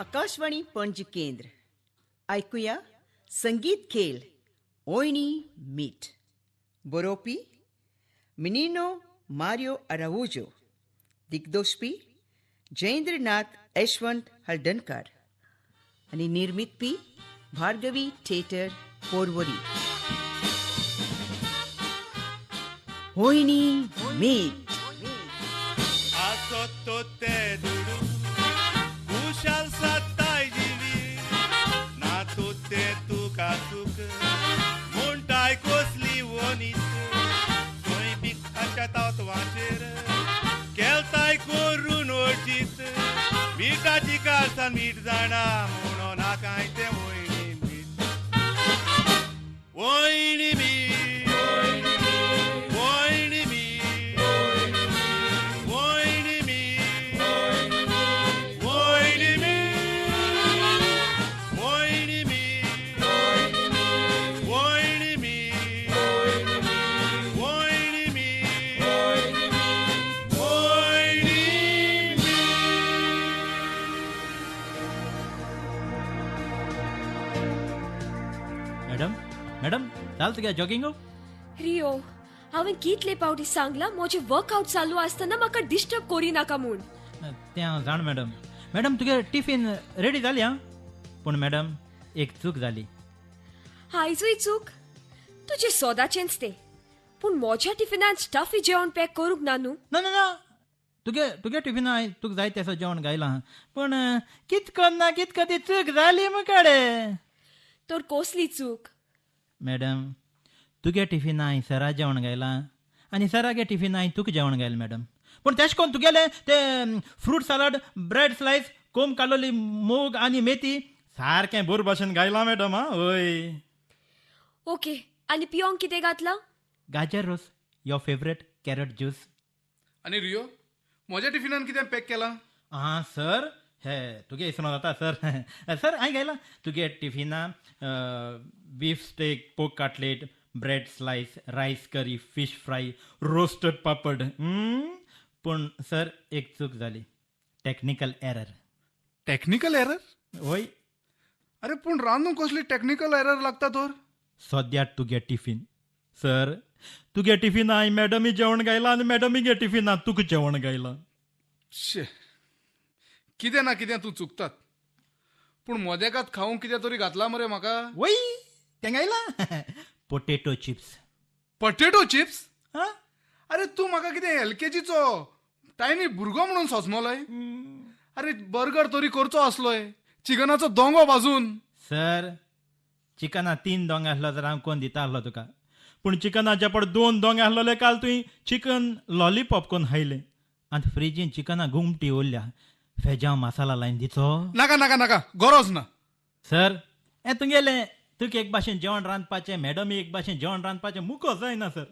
आकाशवाणी पणजी केंद्र. आयकुया संगीत खेळ ओयणी मीठ. बरोवपी मिनिनो मारियो अराउजो, दिग्दोशपी जयेंद्रनाथ यशवंत हळदणकर आनी निर्मितपी भार्गवी थिएटर पोरवरी. होयणी मीठ. मिठाची कारसान मीठ जाणा म्हणून नाकाय तें वयणी मीठ वयणी मीठ वयणी मीठ वयणी मीठ वयणी मीठ वयणी मीठ वयणी मीठ वयणी मीठ वयणी. मॅडम मॅडम चाल तुगे जॉगिंग? रियो, हांवें कितले पावटी सांगला म्हजें वर्कआउट चालू आसतना म्हाका डिस्टर्ब करी नाका म्हूण. तें हांव जाण मॅडम. मॅडम तुगे टिफिन रेडी जाली? आं, पूण मॅडम एक चूक जाली. आयजूय चूक तुजें सोदाचेंच तें. पूण म्हज्या टिफिनान स्टफी जेवण पॅक करूंक ना न्हू? ना ना ना, तुगे तुगे टिफिना हांवें तुका जाय तेसो जेवण गायलां, पूण कित करना कित कर ती चूक जाली मुकडे. तर कसली चूक? मॅडम तुगे टिफिना हांवें सरा जेवण गायलां आनी सरागे टिफिना हांवें तुका जेवण गायलें मॅडम. पूण तेश कोन्न तुगेलें तें फ्रूट सॅलड, ब्रेड स्लायस, कोंब काडलोली मूग आनी मेथी सारकें बोर भाशेन गायलां मॅडम. आं हय. ओके, आनी पियोंक कितें घातलां? गाजर रोस, your favourite carrot juice. आनी रियो, म्हज्या टिफिनान कितें पॅक केलां? आं सर, हे तुगे इसवण जाता सर. सर हांवें गायलां तुगे टिफिना beef steak, pork cutlet, bread slice, rice curry, fish fry, roasted papad. पूण सर एक चूक जाली, टॅक्निकल एरर. Technical error? वय. अरे पूण रांदूंक कसली टॅक्निकल एरर लागता तर? सद्या तुगे टिफिन सर, तुगे टिफिना हांवें मॅडमी जेवण गायलां आनी मॅडमी गे टिफिना तुका जेवण गायलां. शे, कितें ना कितें तूं चुकतात. पूण मोदेकात खावंक कितें तरी घातलां मरे म्हाका. वय, तें गायलां पोटेटो चिप्स. Potato chips? आं, अरे तूं म्हाका कितें एलकेजीचो टायनी भुरगो म्हणून सोजमलोय? अरे बर्गर तरी करचो आसलोय, चिकनाचो दोंगो भाजून. सर चिकना 3 दोंग आसलो तर हांव कोण दिता आसलो तुका, पूण चिकनाच्या पड 2 दोंग आसलोले काल तुवें चिकन लॉलीपॉप कोन्न खायलें आनी फ्रिजीन चिकना गुमटी उरल्या. फेजांव मसाला लायन दिचो? नाका नाका नाका, गरज ना. सर हें तुगेलें, तुका एक भाशेन जेवण रांदपाचें, मॅडमी एक भाशेन जेवण रांदपाचें, मुको जायना सर.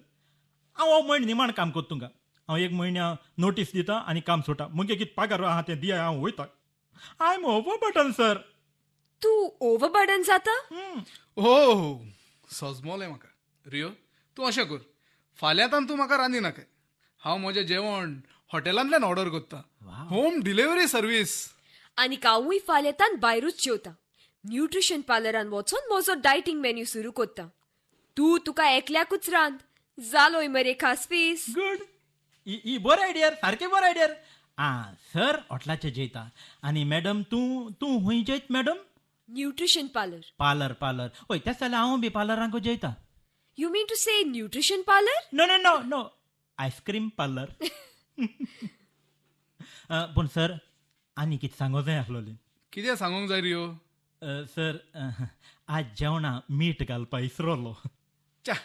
हांव हो म्हयनो निमाण काम करता तुमकां. हांव 1 म्हयन्या नोटीस दिता आनी काम सोडटा. मुगे कितें पगार आहा तें दिया, हांव वयता. I am overburden sir. तूं ओवरबर्डन जाता? हो हो, सजमोलें म्हाका. रियो तूं अशें कर, फाल्यांतान तूं म्हाका रांदी नाका. हांव म्हजें जेवण हॉटेलांतल्यान ऑर्डर करता, होम डिलिव्हरी सर्वीस. आनी हांवूय फाल्यांतान भायरूच जेवता. न्यूट्रिशन पार्लरान वचोन म्हजो डायटींग मेन्यू सुरू करता. तूं तुका एकल्याकूच रांद, जालोय मरे खास फीस. गुड, ही बरो आयडिया, सारकें बरो आयडिया. आं सर हॉटलाचेर जेयता आनी मॅडम तूं तूं खूंय जेयत madam? Nutrition parlour. Parlour parlour, हय तें जाल्यार हांव बी पार्लरांकूच जेयता. You mean to say nutrition parlour? No no no no, ice cream parlour. पूण सर आनी कितें सांगो जाय आसलोलें. कितें सांगूंक जाय रियो? सर आज जेवणा मीठ घालपा विसरलो. च्या,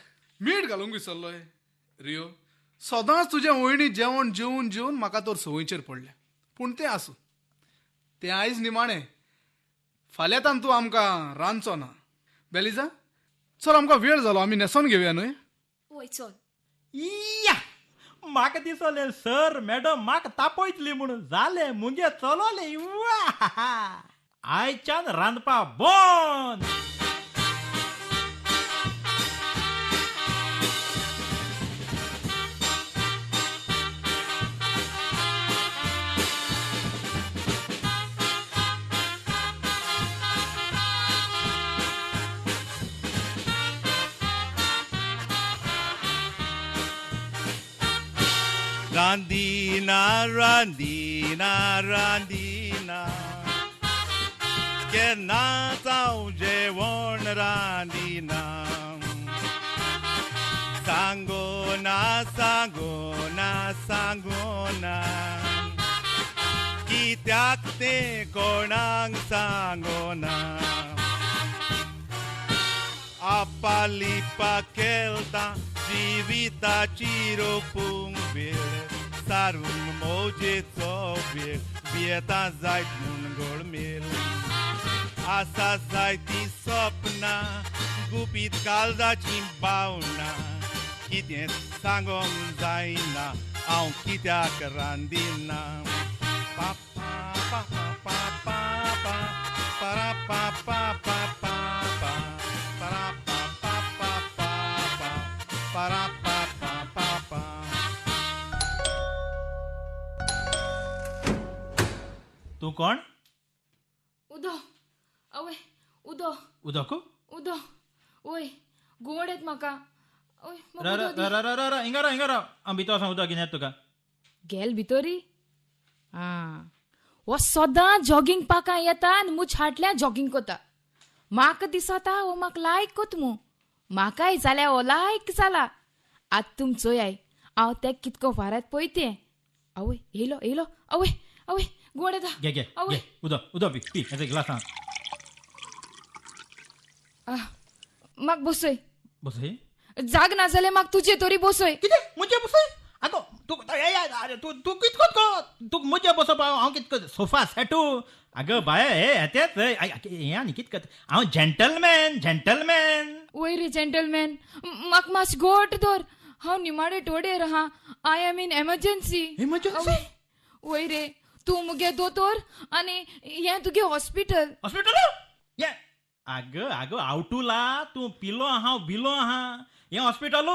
मीठ घालूंक विसरलोय? रियो सदांच तुजें वयणी जेवण जेवन जेवन म्हाका तर संवयचेर पडलें. पूण तें आसूं, तें आयज निमाणें. फाल्यांतान तूं आमकां रांदचो ना. बेलिजा चल, आमकां वेळ जालो, आमी न्हेसोन घेवया न्हय? वय चल. इया, म्हाका दिसलें सर मॅडम म्हाका तापयतली म्हणून, जालें मुगे चलोलें. आयच्यान रांदपा बंद. रांदीना रांदीना रांदीना केन्नाच हांव जेवण रांदीना सांगो ना सांगो ना सांगो ना कित्याक तें कोणाक सांगो ना आपालिपा खेळटा जिविताची रोपूंक वेळ सारूंक मौजेचो वेळ भियेता जायत म्हूण गोळमेल आसा जायती सपनां गुपीत काळजाचीं भावनां कितें सांगोंक जायना हांव कित्याक रांदिना पा पा पा पा पा पा परा पा पा पा पा पा परा पा पा पा पा पा परा पा पा पा पा. तूं कोण? उदो. अवय उदो. उदकू? उदो वय गोड येत म्हाका. रा हिंगा राव हिंगा राव हांव भितर वचोन उदक घेवन येता तुका. गेल भितरी. आं हो सदां जॉगींग पाकां येता आनी मुज हाटल्यान जॉगींग कोता. म्हाका दिसता हो म्हाका लायक कोत मू. म्हाकाय जाल्यार हो लायक जाला. आतां तुम चोयाय हांव तेक कितको फारात पळय तें. आवय येयलो येयलो. आवय आवय गोड येता. घे घे आवय उदक उदक पी पी हें ग्लास. म्हाका बसय. बसय? जाग ना जाल्यार म्हाका तुजे तरी बसय. कितें मुजे बसय? आगो तूं तूं कितको तुका मुजे बसोवप हांव कितको सोफा सेटू. आगो बाये हे तेंच हें आनी कित करता. हांव जेंटलमॅन जेंटलमॅन. वय रे जेंटलमॅन म्हाका मातशें घोट धर. हांव निमाडे टोडेर आहा. I am in emergency. Emergency? वय रे तूं मुगे दोतोर आनी हें तुगे हॉस्पिटल. हॉस्पिटल? हें आगो आगो आवटुला तूं पिलो आहा बिलो आहा. हें हॉस्पिटल?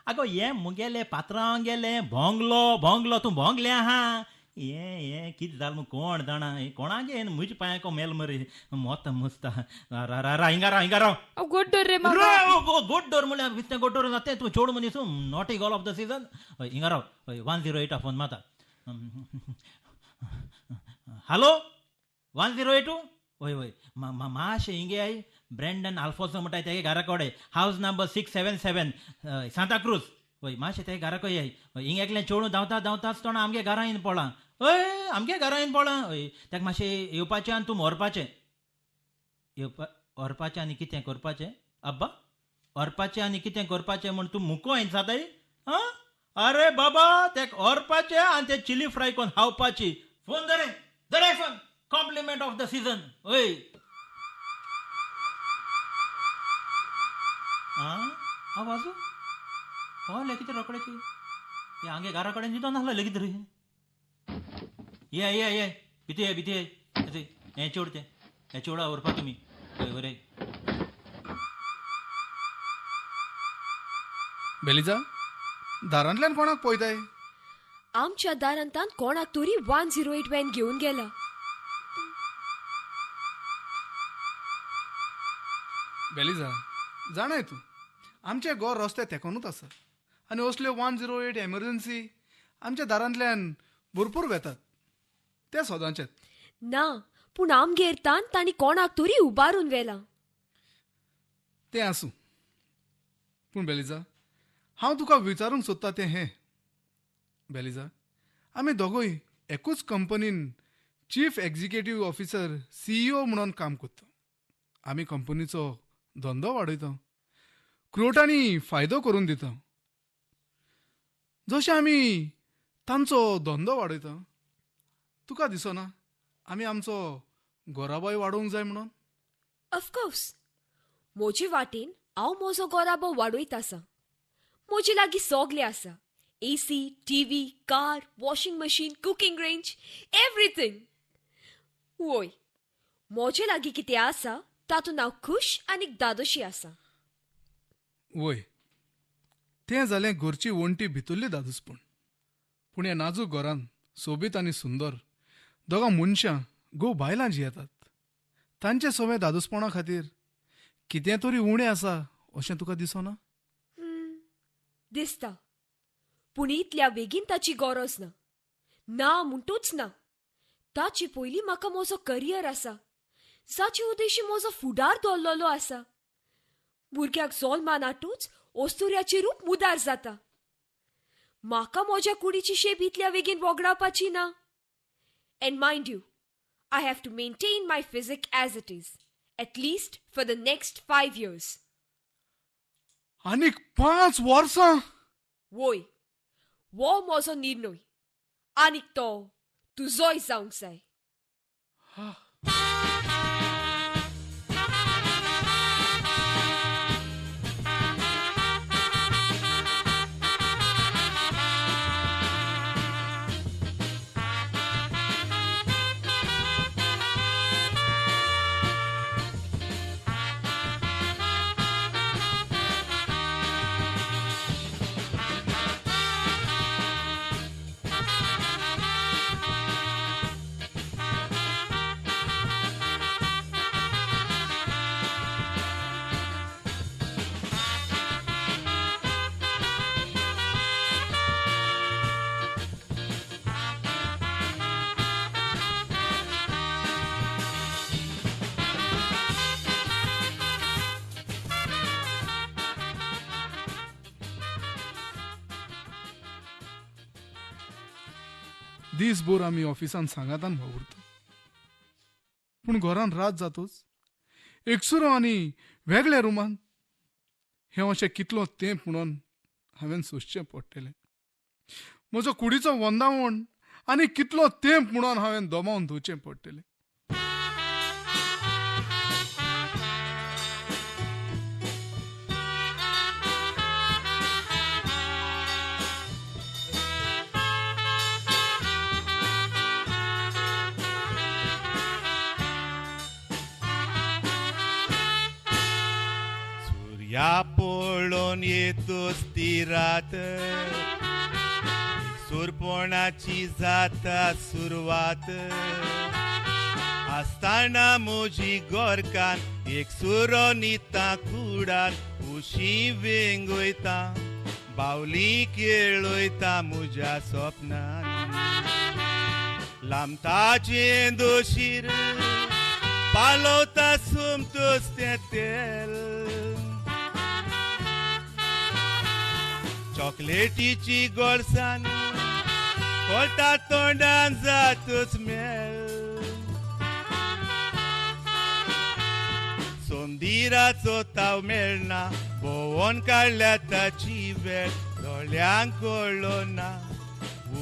आगो हें मुगेलें पात्रांव गेलें भोंगलो भोंगलो तूं भोंगलें आहा. हें हें कितें जालें म्हूण कोण जाणा. कोणागे म्हज्या पांयाको मेल मरे मोत मुसता. रा रा रा हिंगा राव हिंगा राव. गोड दवर रे म्हाका. गोड दवर म्हणल्यार विसतें गोड दवर जाता तूं चोड मनीस naughty girl of the season. हिंगा राव 108 फोन मारता. हॅलो 108. वय वय मातशें हिंगे I Brandon Alfonso म्हणटा तेगे घरा कडेन हावज नंबर 677 सांताक्रूज. वय मातशें तेगे घरा कडेन याय. हिंग एकलें चेडूं धांवता धांवता आसतना आमगे घरा येवन पळ्ळां. हय आमगे घरा येवन पळ्ळां. हय ताका मातशें येवपाचें आनी तूं व्हरपाचें. येवपा व्हरपाचें आनी कितें करपाचें? अब्बा व्हरपाचें आनी कितें करपाचें म्हूण तूं मुको येन जाताय. आं अरे बाबा तेका व्हरपाचें आनी ते चिली फ्राय कोन्न खावपाची. फोन धरे धरे phone. Compliment of the season. वय आं आवाजू पावले कितें रोकड्याची. हे आमगे घरा कडेन न्हिदोन नासलो लेगीत रे. ये ये ये भितर ये भितर ये. हें चेड तें हें चेडा व्हरपा तुमी. हय बरें. बेलिजा दारांतल्यान कोणाक पळयताय? आमच्या दारांतान कोणाक तरी 108 वॅन घेवन गेला. बेलिजा जाणाय तूं आमचें घर रस्त्या तेंकोनूच आसा आनी असल्यो 108 एमर्जन्सी आमच्या दारांतल्यान भरपूर वेतात. ते सदांचेच. ना पूण आमगेर तान तांणी कोणाक तरी उबारून व्हेलां. तें आसूं पूण बेलिजा हांव तुका विचारूंक सोदता तें हें. बेलिजा आमी दोगूय एकूच कंपनीन चीफ एक्झिक्युटीव ऑफिसर CEO म्हणून काम करता. आमी कंपनीचो धंदो वाडयता, क्रोटांनी फायदो करून दिता. जशें आमी तांचो धंदो वाडयता तुका दिसना आमी आमचो गोराबोय वाडोवंक जाय म्हणून? ऑफकोर्स म्हजे वाटेन हांव म्हजो गोराबो वाडयत आसा. म्हजे लागीं सगलें आसा. AC, TV, car, washing machine, cooking range, everything. वय म्हजे लागीं कितें आसा तातूंत हांव खूश आनी दादोशी आसा. वय तें जालें घरची वण्टी भितरली दादोसपण. पूण ह्या नाजूक घरान सोबीत आनी सुंदर दोगां मनशां घोव बायलां जियेतात. तांचे सवे दादोसपणा खातीर कितें तरी उणें आसा अशें तुका दिसना? दिसता. पूण इतल्या बेगीन ताची गरज ना. ना म्हणटूच ना. ताचे पयलीं म्हाका म्हजो करियर आसा, जाचे उद्देशी म्हजो फुडार दवरलेलो आसा. भुरग्याक जल्मान हाडटूच अस्तुऱ्याचें रूप मुदार जाता. म्हाका म्हज्या कुडीची शेप इतल्या बेगीन वगडावपाची ना. And mind you, I have to maintain my physique as it is, at least for the next 5 years. आनीक 5 वर्सां? वय, वो म्हजो निर्णय आनीक तो तुजोय जावंक जाय. दीसभर आमी ऑफिसान सांगातान वावुरता, पूण घरान रात जातूच एकसुरो आनी वेगळ्या रुमान हें अशें कितलो तेंप म्हणून हांवें सोंसचें पडटलें. म्हजो कुडीचो वंदावण आनी कितलो तेंप म्हणून हांवें दमावन धुवचें पडटलें. या पळोवन येतोच ती रात, सुरपणाची जाता सुरवात. आसतना म्हजी गोरकान एक सुरो निता कुडान उशी वेंगयता, बावली खेळयता म्हज्या सपनान. लांबताचें दोशीर पालवता सोमतोच तें तेल, चॉकलेटीची गोडसान कोळटा तोंडान जातूच मेल. सोमदिराचो ताव मेळना, भोंवोन काडल्या ताची वेळ, दोळ्यांक कळ्ळो ना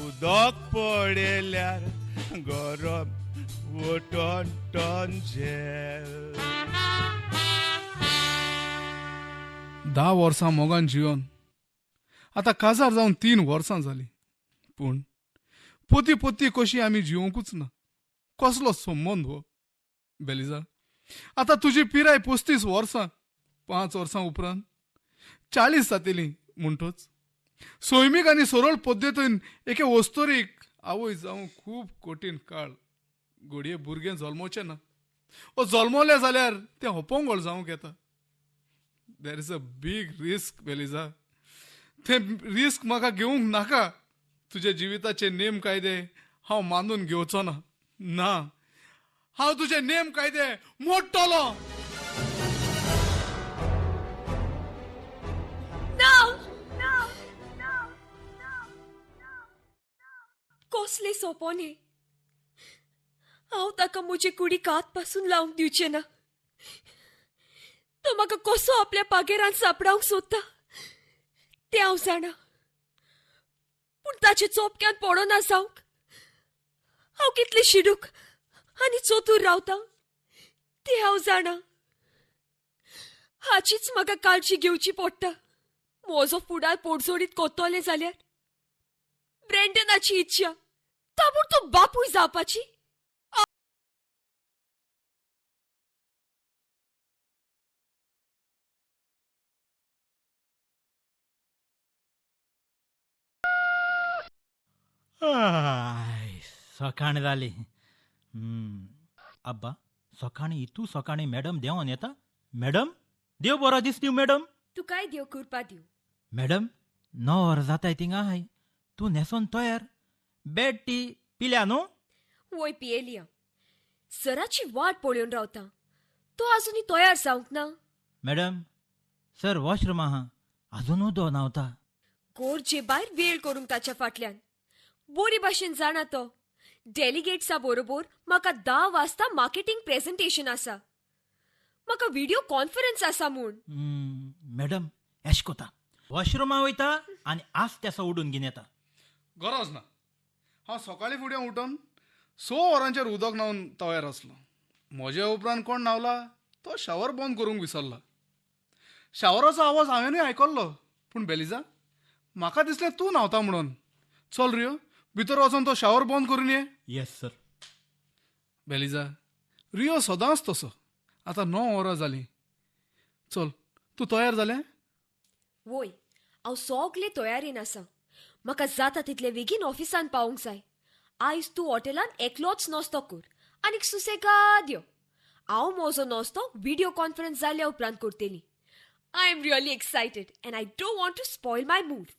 उदक पळयल्यार गरम वोटोन टोन झेल. 10 वर्सां मोगान जिवन आतां काजार जावन 3 वर्सां जालीं, पूण पोती पोती कशी आमी जिवंकूच ना. कसलो संबंद हो बेलिजा? आतां तुजी पिराय 35 वर्सां, 5 वर्सां उपरांत 40 जातली. म्हणटच सैमीक आनी सरळ पद्दतीन एके वस्तुरीक आवय जावं खूब कठीण काळ. घडये भुरगें जल्मोचें ना, ओ जल्मलें जाल्यार तें अपंगळ जावंक येता. There is a big risk Beliza. तें रिस्क म्हाका घेवंक नाका. तुज्या जिविताचे नेम कायदे हांव मानून घेवचो ना. ना, हांव तुजे नेम कायदे मोडटलो. कसले सोपोन हे? हांव ताका म्हजे कुडीक हात पासून लावंक दिवचें ना. तो म्हाका कसो आपल्या पागेरान सापडावंक सोदता तें हांव जाणा, पूण ताचे चोपक्यांत पडना जावंक हांव कितलें शिडूक आनी चतूर रावता तें हांव जाणा. हाचीच म्हाका काळजी घेवची पडटा. म्हजो फुडार पोडजोडीत कोत्तोलें जाल्यार ब्रँडनाची इच्छा ताबडतोब बापूय जावपाची. सकाळ जाली. आब्बा, सकाळी इतू सकाळी मॅडम देंवन येता. मॅडम, देव बरो दीस दिवं मॅडम. तुकाय देव कृपा दिवं. मॅडम, 9 वरां जाताय थिंगा आहाय. तूं न्हेसोन तयार, बेड टी पिल्या न्हू? वय पियेलिया. सराची वाट पळोवन रावता, तो आजुनूय तयार जावंक ना. मॅडम, सर वॉशरूम आहा, आजुनूय तो न्हांवता. गरजे भायर वेळ करूंक ताच्या फाटल्यान. बरी भाशेन जाणा तो, डेलिगेट्सा बरोबर म्हाका 10 वाजता मार्केटींग प्रेजेंटेशन आसा. म्हाका व्हिडियो कॉन्फरन्स आसा म्हूण. मॅडम एश कोता, वॉशरुमा वयता आनी आज तेसो उडून घेवन येता. गरज ना, हांव सकाळीं फुडें उठून 6 वरांचेर उदक न्हावन तयार आसलो. म्हज्या उपरांत कोण न्हावला तो शावर बंद करूंक विसरला. शावराचो आवाज हांवेनूय आयकल्लो, पूण बेलिजा म्हाका दिसलें तूं न्हावता म्हणून. चल रियो, भितर वचून तो शावर बंद करून ये. Yes sir. Beliza, Rio सदांच तसो. आतां 9 वरां जालीं. चल, तूं तयार जालें? वय, हांव सगळे तयारेन आसा. म्हाका जाता तितले बेगीन ऑफिसान पावूंक जाय. आयज तूं हॉटेलांत एकलोच नस्तो कर आनीक सुसेगाद यो. हांव म्हजो नस्तो व्हिडियो कॉन्फरन्स जाल्या उपरांत करतली. I am really excited and I don't want to spoil my mood.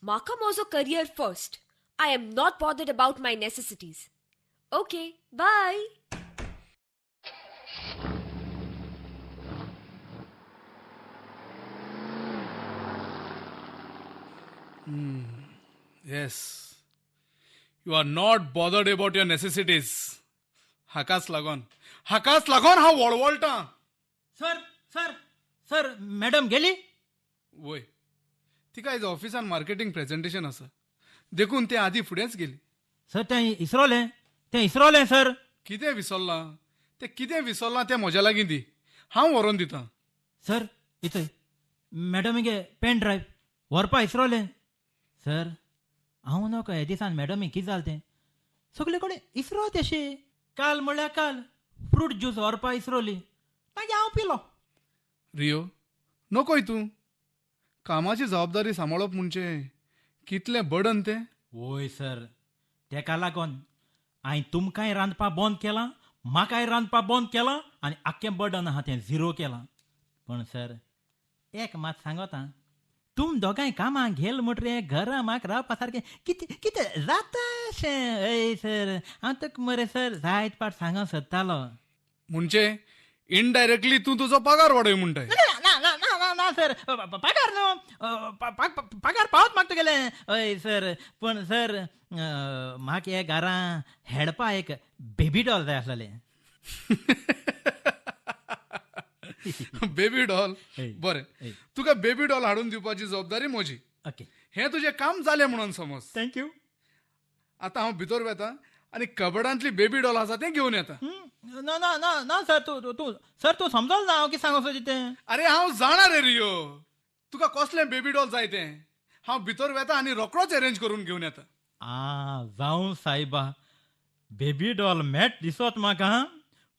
म्हाका म्हजो career first. I am not bothered about my necessities. Okay, bye. Yes, you are not bothered about your necessities. हाकाच लागोन, हाकाच लागोन हांव वळवळटां. Sir sir sir, madam गेली? वय, तिका आयज ऑफिसान मार्केटींग प्रेजेंटेशन आसा, देखून तें आदी फुडेंच गेली. सर तें इसरोलें, तें इसरोलें सर. कितें विसरलां तें? कितें विसरलां तें म्हज्या लागीं दी, हांव व्हरोन दितां. सर इथय मॅडमीगे पेन ड्रायव्ह व्हरपा इसरोलें. सर हांव नको हे दिसान मॅडमी कितें जालें तें सगळे कडेन इसरोत अशें. काल म्हळ्यार काल फ्रूट ज्यूस व्हरपा इसरोली, मागीर हांव पिलो. रियो, नकोय तूं. कामाची जबाबदारी सांबाळप म्हणजे कितलें बर्डन तें. वय सर, तेका लागोन हांवें तुमकांय रांदपा बंद केलां, म्हाकाय रांदपा बंद केलां आनी आख्खें बर्डन आहा तें झिरो केलां. पूण सर एक मात सांगता, तुम दोगांय कामां घेल म्हणटरीर घरा म्हाका रावपा सारकें कितें कितें जाता अशें. हय सर, हांव तुका मरे सर जायत पाट सांगूंक सोदतालो. म्हणजे इनडायरेक्टली तूं तुजो पगार वाडय म्हणटाय? ना ना ना ना ना सर, पगार न्हू, पगार पावत म्हाका तुगेलें. हय सर, पूण सर म्हाका हे घरां हेडपा एक बेबी डॉल जाय आसलेलें. Baby doll? बरें, तुका बेबी डॉल हाडून दिवपाची जबाबदारी म्हजी. ओके, हें तुजें काम जालें म्हणून समज. Thank you. आतां हांव भितर वेता आनी कबडांतली बेबी डॉल आसा तें घेवन येता. ना ना ना ना सर, तूं तूं सर तूं समजल ना हांव कितें सांगूंक सोदी तें. अरे हांव जाणा रे रियो, तुका कसलें बेबी डॉल जाय तें. हांव भितर वेता आनी रोकडोच अरेंज करून घेवन येता. आ जावं सायबा, बेबी डॉल मेट दिसत म्हाका,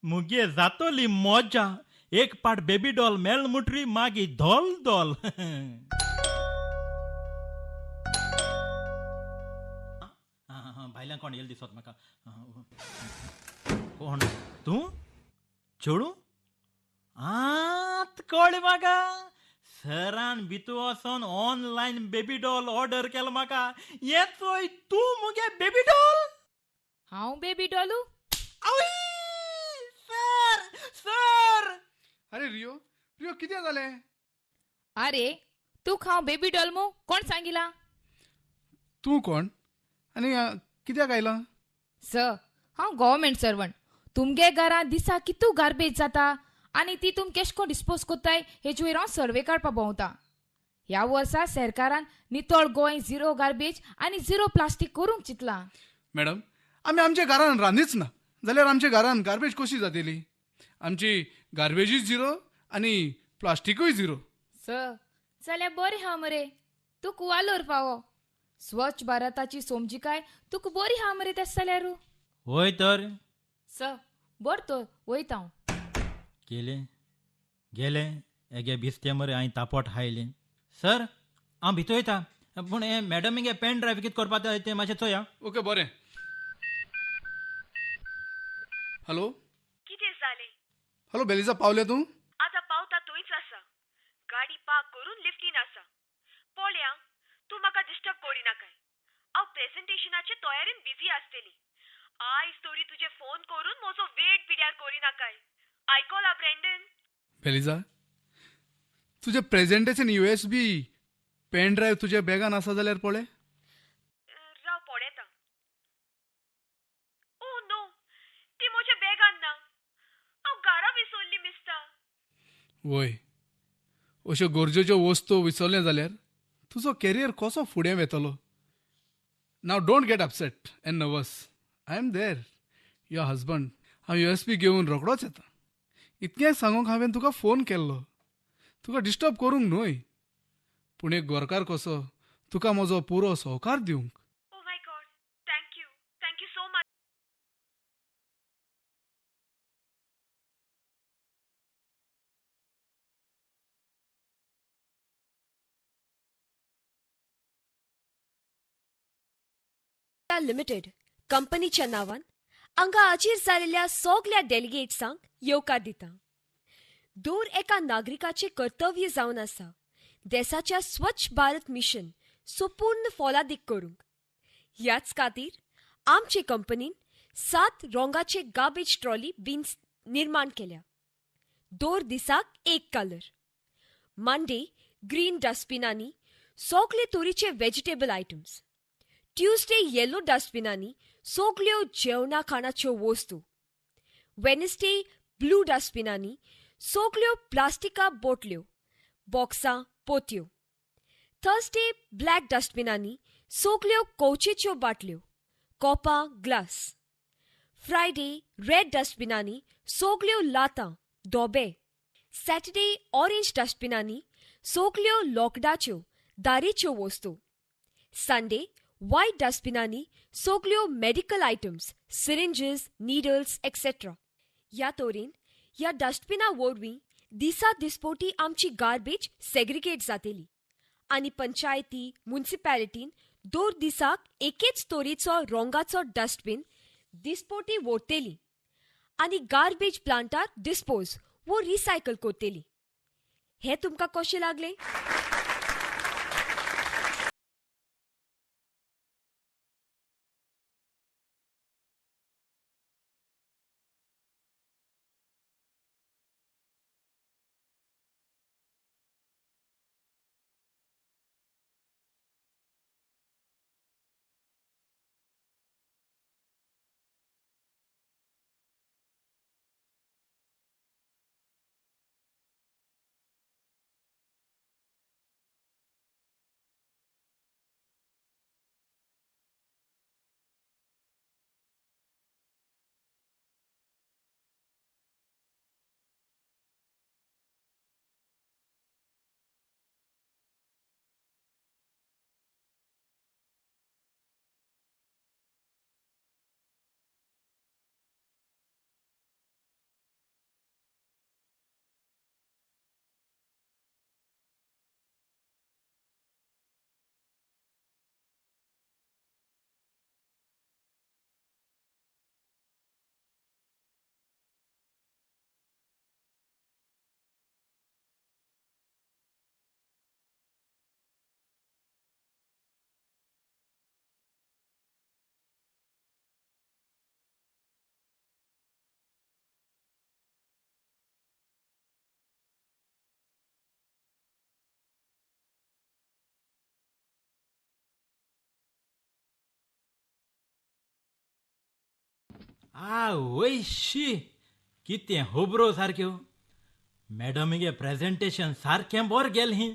मुगे जातली मजा. एक पाट बेबी डॉल मेळ मुटरी मागीर धोल धोल. भायल्यान कोण येयल दिसत म्हाका. कोण तूं? चेडूं? आत कळ्ळें म्हाका, सरान भितर वचोन ऑनलायन बेबी डॉल ऑर्डर केलो म्हाका. हें चोय तूं मुगे बेबी डॉल. हांव बेबी डॉलू? Sir sir. अरे रियो, रियो कितें जालें? अरे तूं हांव बेबी डॉल मू कोण सांगिला? तूं कोण आनी कित्याक आयला? सर हांव गव्हर्मेंट सर्वंट. तुमगे घरां दिसा कितू गार्बेज जाता आनी ती तुम केशको डिस्पोज कोत्ताय हेचेर हांव सर्वे काडपा भोंवता. ह्या वर्सा सरकारान नितळ गोंय झिरो गार्बेज आनी झिरो प्लास्टीक करूंक चिंतलां. मॅडम, आमी आमच्या घरान रांदीच ना जाल्यार आमच्या घरान गार्बेज कशी जातली? आमची गार्बेजूय झिरो आनी प्लास्टिकूय झिरो. सर जाल्यार बरें हा मरे, तूं कुवालोर पावो. स्वच्छ भारताची समजिकाय तुका बरी हा मरे तेस जाल्यार. वय तर सर बरें तर वयता हांव. गेलें गेलें एगे भिस्ते मरे हांवें तापोट हायलें. सर हांव भितर वयता, पूण हें मॅडमीगे पेन ड्रायव्ह कितें करपा तें मातशें चोया. ओके बरें. हॅलो, कितें जालें? हॅलो बेलिजा, पावलें तूं? आतां पावता थंयच आसा. गाडी पार्क करून लिफ्टीन आसा. पळया तूं म्हाका डिस्टर्ब करिनाकाय. हांव प्रेझेंटेशनाचे तयारीन बिझी आसतली. आयज तरी तुजे फोन करून म्हजो वेळ पिड्यार करिनाकाय. आयकोला ब्रँडन? बेलिजा, तुजें प्रेझेंटेशन USB pen drive तुज्या बॅगान आसा जाल्यार पळय. राव पळयता. ओ नो, ती म्हज्या बॅगान ना. हांव घरा विसरली मिस्ता. वय, अश्यो गरजेच्यो वस्तू विसरलें जाल्यार तुजो कॅरियर कसो फुडें वेतलो? Now don't get upset and nervous. I am there, your husband. हांव USB घेवन रोखडोच येता. इतकें सांगूंक हांवें तुका फोन केल्लो, तुका डिस्टर्ब करूंक न्हय, पूण एक गोरकार कसो तुका म्हजो पुरो सहकार दिवंक. Oh my God, thank you, thank you so much. Limited कंपनीच्या नांवान हांगा हाजीर जाल्ल्या सगल्या डेलिगेट्सांक येवकार दिता. दर एका नागरिकाचें कर्तव्य जावन आसा देसाच्या स्वच्छ भारत मिशन संपूर्ण फोलादीक करूंक. ह्याच खातीर आमचे कंपनीन 7 रंगाचे गार्बेज ट्रॉली बिन्स निर्माण केल्या. दर दिसाक एक कलर. मंडे ग्रीन डस्टबिनांनी सगळे तरेचे व्हेजिटेबल आयटम्स, ट्युजडे येलो डस्टबिनांनी सगल्यो जेवणा खाणाच्यो वस्तू, वेनसडे ब्लू डस्टबिनांनी सगल्यो प्लास्टिका बोटल्यो, बॉक्सां, पोत्यो, थर्सडे ब्लॅक डस्टबिनांनी सगल्यो कोवचेच्यो बाटल्यो, कोपां, ग्लास, फ्रायडे रेड डस्टबिनांनी सगल्यो लातां, दोबे, सॅटर्डे ऑरेंज डस्टबिनांनी सगल्यो लोकडाच्यो, दारेच्यो वस्तू, संडे व्हायट डस्टबिनांनी सगल्यो medical items, syringes, needles etcetera. ह्या तरेन ह्या डस्टबिना वरवीं दिसा दिसपोटी आमची गार्बेज सेग्रिगेट जातली आनी पंचायती, मुन्सिपालिटीन दर दिसाक एकेच तरेचो रंगाचो डस्टबीन दिसपोटी व्हरतली आनी गार्बेज प्लांटार डिस्पोज वो रिसायकल करतली. हें तुमकां कशें लागलें? आवय शी, कितें होबरो सारक्यो. मॅडमीगे प्रेजेंटेशन सारकें बोर गेल ही.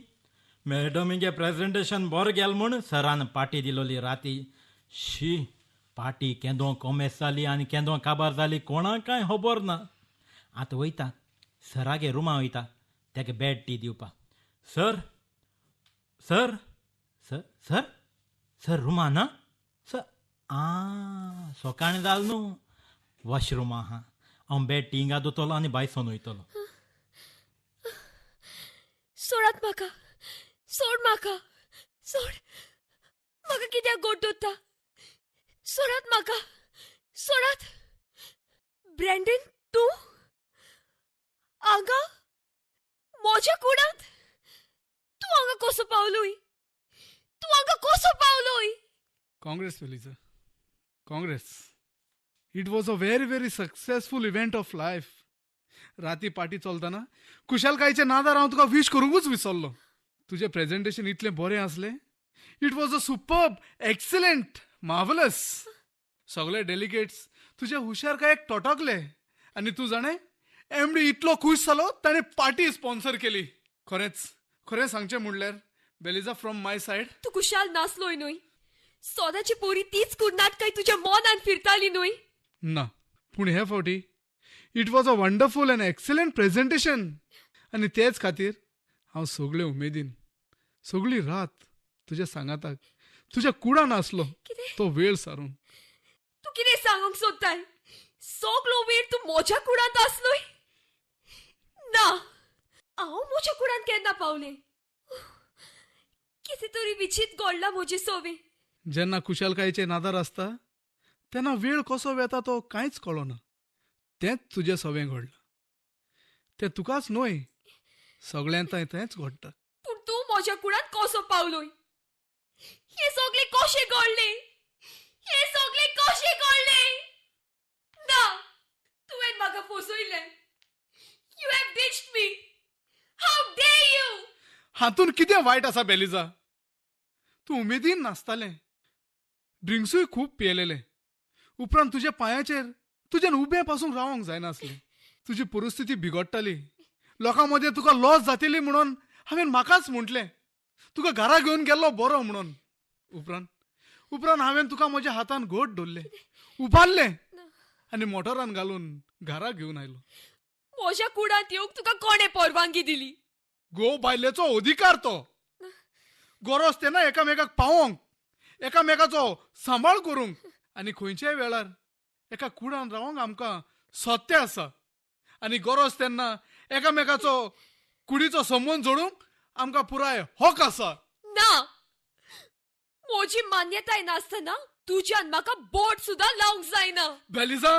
मॅडमीगे प्रेजेंटेशन बोर गेल म्हूण सरान पाटी दिलोली राती. शी, पाटी केदो कोमेस जाली आनी केदो काबार जाली कोणाक कांय खबर ना. आतां वयता सरागे रुमा वयता तेका बॅड टी दिवपा. Sir sir sir sir sir Ruma ना सर? आ सकाळीं जाल न्हू, वॉशरूम आहा. हांव बॅड टी हिंगा दोतलो आनी बायसोन वयतलो. सोडात म्हाका, सोड म्हाका, सोड म्हाका, कित्याक गोड दोता? सोडात म्हाका, सोडात. ब्रँडन, तूं हांगा म्हज्या कुडांत? तूं हांगा कसो पावलोय? तूं हांगा कसो पावलोय? Congrats Beliza, congrats. It was a very very successful event of life. राती पार्टी चलतना खुशालकायच्या नादार हांव तुका विश करूंकूच विसरलो. तुजें प्रेजेंटेशन इतलें बरें आसलें. It was a superb, excellent, marvellous. सगळे डेलिगेट्स तुज्या हुशारकायेक टोटकले आनी तूं जाणें एमडी इतलो खूश जालो ताणें पार्टी स्पॉन्सर केली. खरेंच खरें सांगचें म्हणल्यार बेलिजा, फ्रॉम my side, तूं खुशाल नासलोय न्हय? सोदाची पोरी तीच कुर्नाटकाय तुज्या मनान फिरताली न्हय? ना, पूण हे फावटी it was a wonderful and excellent presentation. आनी तेच खातीर हांव सगळे उमेदीन सगळी रात तुज्या सांगाताक तुज्या कुडान आसलो तो वेळ सारून. तूं कितें सांगूंक सोदताय? सगलो वेळ तूं म्हज्या कुडांत आसलोय? ना, हांव म्हज्या कुडांत केन्ना पावलें? कितें तरी विचीत घडलां म्हजे सवे. जेन्ना खुशालकायेचे नादार आसता तेन्ना वेळ कसो वेता तो कांयच कळना. तेंच तुजें सवें घडलां. तें तुकाच न्हय, सगळ्यांत तेंच घडटा. पूण तूं म्हज्या कुडांत कसो पावलोय? हें सगळें कशें घडलें? हें सगळें कशें घडलें? ना, तुवें म्हाका फसयलें. You have ditched me. How dare you! हातून कितें वायट आसा बेलिजा? तूं उमेदीन नाचतालें, ड्रिंक्सूय खूब पियेलेलें. उपरांत तुज्या पांयाचेर तुज्यान उबें पासून रावंक जायनासलें. तुजी परिस्थिती बिगडटाली, लोकां मदें तुका लॉस जातली म्हणून हांवें म्हाकाच म्हटलें तुका घरा घेवन गेल्लो बरो म्हणून. उपरांत उपरांत हांवें तुका म्हज्या हातान घट धरलें, उबारलें आनी मोटरान घालून घरा घेवन आयलो. म्हज्या कुडांत येवंक तुका कोणें परवानगी दिली? घोव बायलेचो अधिकार तो. गरज तेन्ना एकामेकाक पावोंक, एकामेकाचो सांबाळ करूंक आनी खंयच्याय वेळार एका कुडान रावोंक आमकां सत्य आसा. आनी गरज तेन्ना एकामेकाचो कुडीचो संबंद जोडूंक आमकां पुराय हक आसा. ना, म्हजी मान्यताय नासतना तुज्यान म्हाका बोट सुद्दां लावंक जायना. बेलिजा,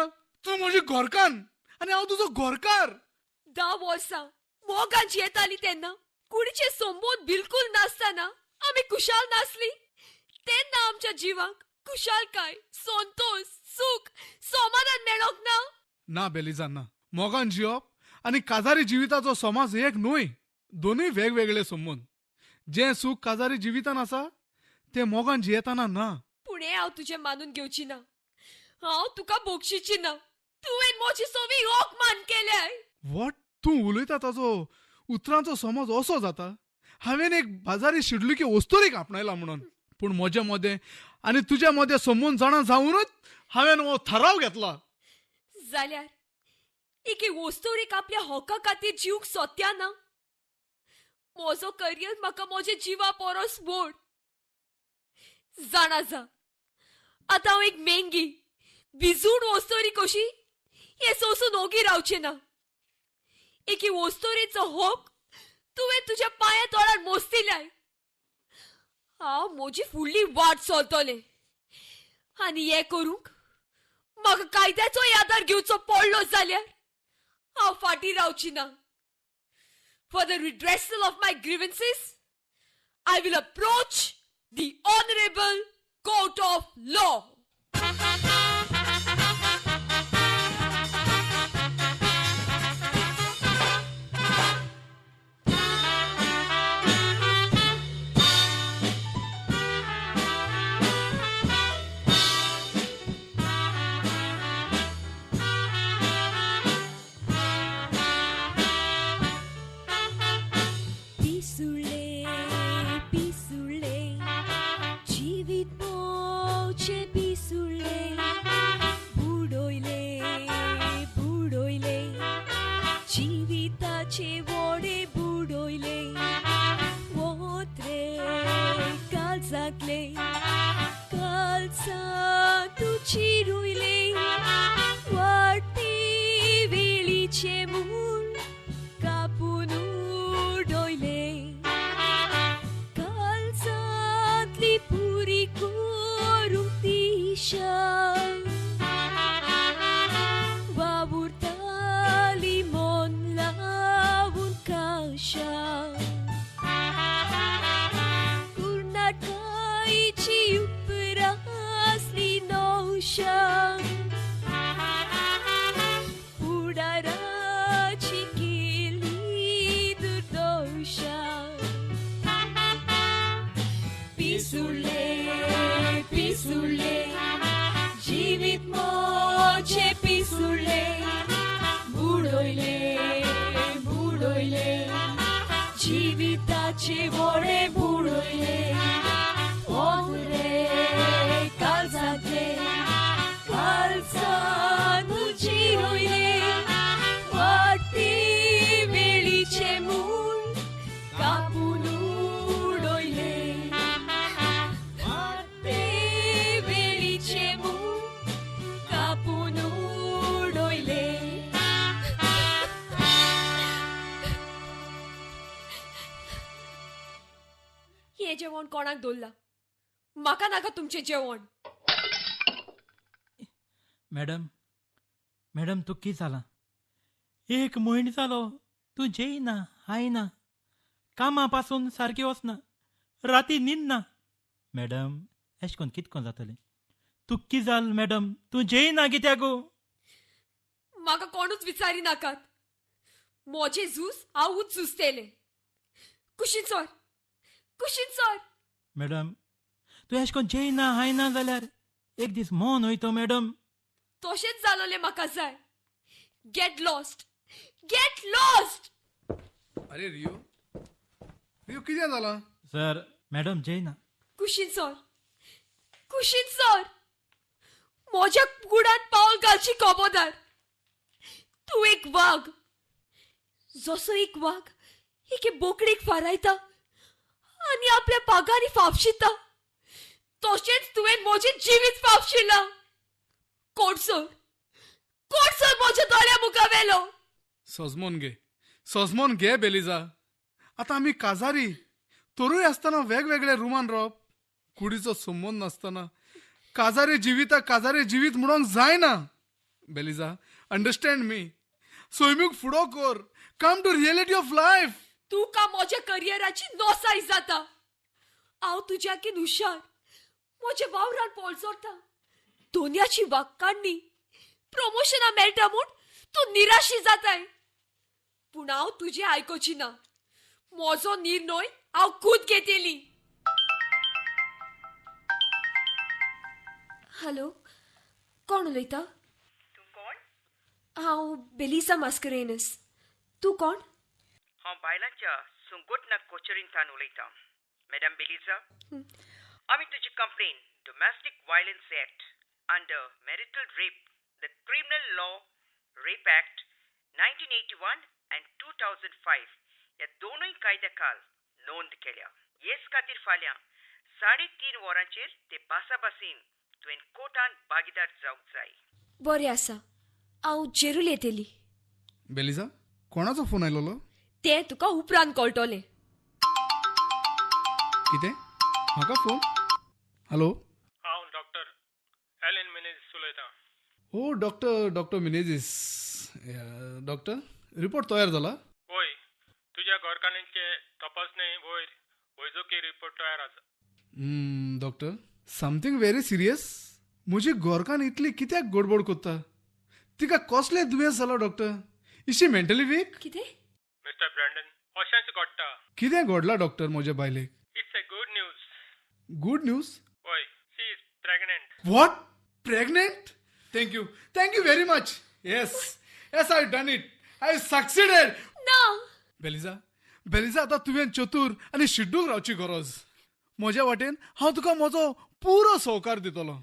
तूं म्हजी घरकान्न आनी हांव तुजो घरकार. 10 वर्सां मोगान जियेताली तेन्ना कुडीचे संबंद बिलकुल नासतना आमी खुशाल नासली. तेन्ना आमच्या जिवाक खुशालकाय, संतोष, सूख, समाधान मेळोंक ना. ना बेलिजा, ना. मोगान जिवप आनी काजारी जिविताचो समाज एक न्हय, दोनूय वेगवेगळे संबंद. जें सूख काजारी जिवितान आसा तें मोगान जियेतना ना. पूण हें हांव तुजें मानून घेवची ना. हांव तुका बक्षिची ना. तुवें म्हजी सवी अपमान केल्याय. What? तूं उलयता ताजो उतरांचो समज असो जाता हांवें एक बाजारी शिडलुकी वस्तुरीक आपणायला म्हणून. पूण म्हज्या मदें आनी तुज्या मदें संबंद जाणा जावनूच हांवें हो थाराव घेतला. जाल्यार एके वस्तुरीक आपल्या हक्का खातीर जिवंक सोदता ना? म्हजो करियर म्हाका म्हज्या जिवा परस व्हड. जाणा जा, आतां हांव एक मेंगी भिजूड वस्तोरी कशी हें सोसून ओगी रावचें ना. एके वस्तोरेचो हक तुवें तुज्या पांया तोडार मोस्तिल्याय. हांव म्हजी फुडली वाट चलतलें आनी हें करूंक म्हाका कायद्याचोय आदार घेवचो पडलो जाल्यार हांव फाटीं रावची ना. For the redressal of my grievances, I will approach the honorable court of law. कुर्नाटकायची उपरांत उडयले, जिविताचे वडे बुडयले, ओंदरे काळजांतले काळजान जिरयले, वाडटी वेळीचे मूळ कापून उडयले, वाडटे वेळीचे मूळ कापून उडयले. हे जेवण कोणाक दवरलां? म्हाका नाका तुमचें जेवण. मॅडम, मॅडम तूं कितें जालां? एक म्हयनो जालो तूं जेयना आयना, कामा पासून सारकें वचना, राती न्हिदना. मॅडम एश कोन कित कोन जातलें? तूं कितें जाल मॅडम? तूं जेयना कित्याक? म्हाका कोणूच विचारी नाकात. म्हजें झूज हांवूच झुजतेलें. कुशीन सर, कुशीन सर. मॅडम तूं एश कोन जेयना आयना जाल्यार एक दीस मोन वयतो मॅडम. तशेंच जालोलें म्हाका जाय. Get lost, get lost. अरे रियो, रियो कितें जालां? सर मॅडम जेयना. कुशीन सर, कुशीन सर, म्हज्या कुडांत पावल घालची खबरदार. तूं एक वाग, जसो एक वाग एके बोकडेक फारायता आनी आपल्या पागांनी फाफशिता, तशेंच तुवें म्हजें जिवीत फाफशिलां. कोडसर, कोडसर म्हज्या दोळ्या मुखार वेलो. सजमोन घे, सजमोन घे बेलिजा. आतां आमी काजारी तरूय आसतना वेगवेगळ्या रुमान रावप, कुडीचो संबंद नासतना काजारी जिविता काजारी जिवीत म्हणूंक जायना. बेलिजा, अंडरस्टँड मी. सैमीक फुडो कर, come to reality of life. तुका म्हज्या करियराची नोसाय जाता. हांव तुज्याकीन हुशार, म्हज्या वावरान पोळसोता. दोनयाची वाक्काडणी, प्रमोशनां मेळटा म्हूण तूं निराशी जाताय. पूण हांव तुजें आयकुची ना. म्हजो निर्णय हांव खूद घेतली. हॅलो, कोण उलयता? तूं कोण? हांव बेलिजा मास्करेनस. तूं कोण? हांव बायलांच्या संघटना कोचरींतल्यान उलयतां. मॅडम बेलिजा, आमी तुजी complain domestic violence act under marital rape, the criminal law rape act 1981 and 2005 ह्या दोनूय कायद्या खाल नोंद केल्या. हेच खातीर फाल्यां 3:30 वरांचेर ते भासाभासीन तुवें कोर्टान भागीदार जावंक जाय. बरें आसा, हांव जेरूल येतली. बेलिजा, कोणाचो फोन आयलोलो? तें तुका उपरांत कळटलें. कितें? म्हाका फोन? हॅलो, हांव डॉक्टर एलन मिनेझीस उलयतां. ओ doctor, doctor Menezes. Doctor, report तयार जाला? वय, तुज्या घरकान्नीचे तपासणे वयर वैजकी रिपोर्ट तयार आसा. Doctor, something very serious. म्हजी घरकान्न इतली कित्याक गडबड करता? तिका कसलें दुयेंस जालां doctor? Is she mentally weak? कितें? मिस्टर ब्रँडन, अशेंच घडटा. कितें घडलां डॉक्टर म्हज्या बायलेक? It's a good news. Good news? वय, she is pregnant. What? Pregnant? Thank you, thank you very much. Yes, yes, I done it, I succeeded. ना बेलिजा, बेलिजा, आतां तुवें चतूर आनी शिड्डूक रावची गरज. म्हज्या वाटेन हांव तुका म्हजो पुरो सहकार दितलो.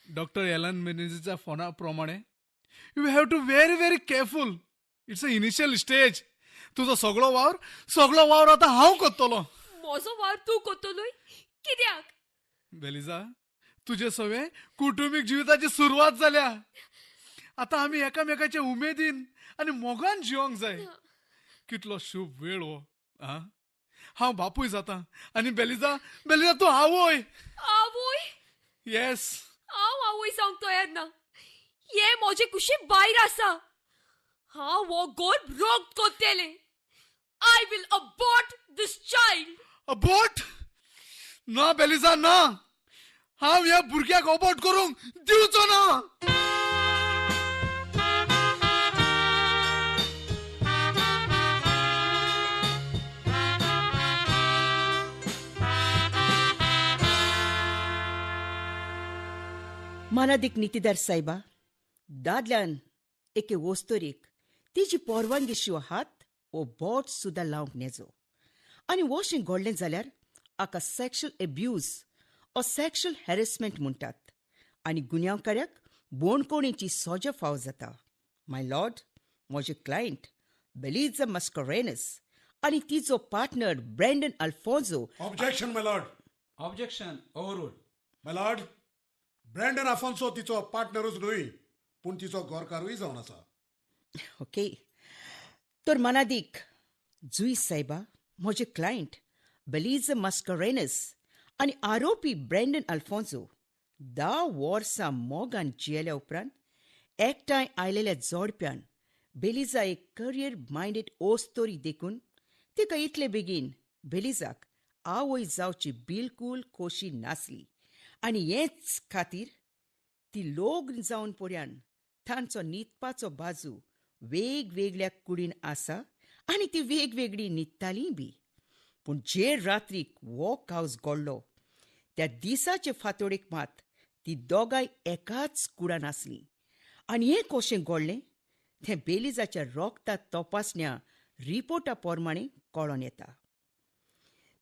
डॉक्टर एलन मिनेझीच्या फोना प्रमाणे you have to very very careful. It's a initial stage. तुजो सगळो वावर, सगळो वावर आतां हांव करतलो. म्हजो वावर तूं करतलोय? कित्याक? बेलिजा, तुजे सवें कुटुंबीक जिविताची सुरवात जाल्या. आतां आमी एकामेकाचे उमेदीन आनी मोगान जिवंक जाय. कितलो शुभ वेळ हो. आ, हांव बापूय जाता आनी बेलिजा, बेलिजा तूं आवय. आवय? येस. हांव आवय जावंक तयार ना. हें म्हजे कुशी भायर आसा. हांव हो गर्भ रोग करतलें. I will abort this child. Abort? ना बेलिजा, ना. हांव ह्या भुरग्याक अबोर्ट करूंक दिवचो ना. मानादीक नितीदार साहेबा, दादल्यान एके वस्तोरीक तिची परवानगी शिवाय हात वो बोट सुद्दां लावंक नेजो. आनी वॉशींग घडलें जाल्यार हाका sexual abuse or sexual harassment म्हणटात आनी गुन्यांवकाऱ्याक बोणकोणेची सोजा फाव जाता. My lord, म्हजे क्लायंट बेलिजा मस्करेनस आनी तिचो partner Brandon Alfonso. Objection, my lord. Objection overruled. My lord, Brandon Afonso तिचो पार्टनरूच न्हय पूण तिचो गोरकारूय जावन आसा. ओके, तर मनादीक जुई सायबा, म्हजे क्लायंट बेलिजा मस्करेनस आनी आरोपी ब्रँडन अल्फोन्सो 10 वर्सां मोगान जियेल्या उपरांत एकठांय आयलेल्या जोडप्यान बेलिजा एक करियर मायंडेड ओस्तोरी देखून तिका इतले बेगीन बेलिजाक आवय जावची बिलकूल खोशी नासली आनी हेच खातीर ती लग्न जावन पर्यान तांचो न्हिदपाचो बाजू वेगवेगळ्या कुडीन आसा आनी ती वेगवेगळी न्हिदतालीय बी. पूण जे रात्रीक हो कावस घडलो त्या दिसाचे फांतोडेक मात ती दोगांय एकाच कुडान आसलीं आनी हें कशें घडलें तें बेलिजाच्या रोगता तपासण्या रिपोर्टा प्रमाणे कळोन येता.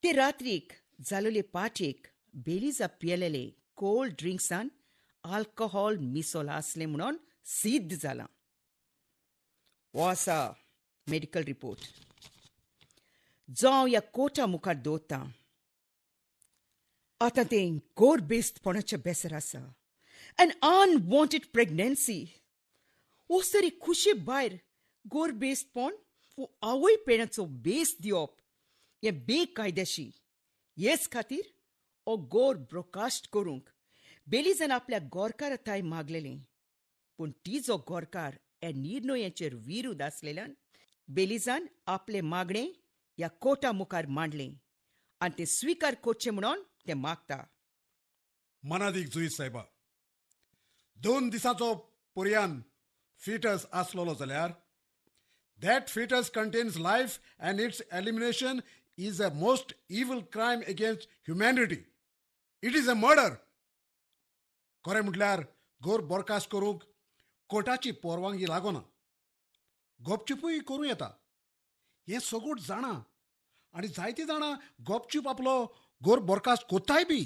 ते रात्रीक जालोले पार्टेक बेलिजा पियेलेले कोल्ड ड्रिंक्सान आल्कोहॉल मिसोला आसलें म्हणून सिद्ध जालां. हो आसा मेडिकल रिपोर्ट जो हांव ह्या कोर्टा मुखार दवरतां. आतां तें गोरबेस्तपणाचें बेसर आसा. एन अनवॉन्टेड प्रेग्नन्सी ओसरी खुशे भायर गोरबेस्तपण वो आवय पेणाचो बेस दिवप हें बेकायदेशी. हेच खातीर हो गोर ब्रोकास्ट करूंक बेलिजान आपल्या गोरकारा थाय मागलेलें, पूण तिजो गोरकार ह्या निर्णयाचेर विरोध आसलेल्यान बेलिजान आपलें मागणें ह्या कोर्टा मुखार मांडलें आनी तें स्विकार करचें म्हणून तें मागता. मनादीक जुईज सायबा, 2 दिसांचो पर्यान फिटस आसलेलो जाल्यार that fetus contains life and its elimination is a most evil crime against humanity. It is a murder. खरें म्हटल्यार गोर बरखास्त करूंक कोर्टाची परवानगी लागना, गपचुपूय करूं येता. हें सगळें जाणा आनी जायतीं जाणां गपचूप आपलो गोर बरखास्त कोत्ताय बी.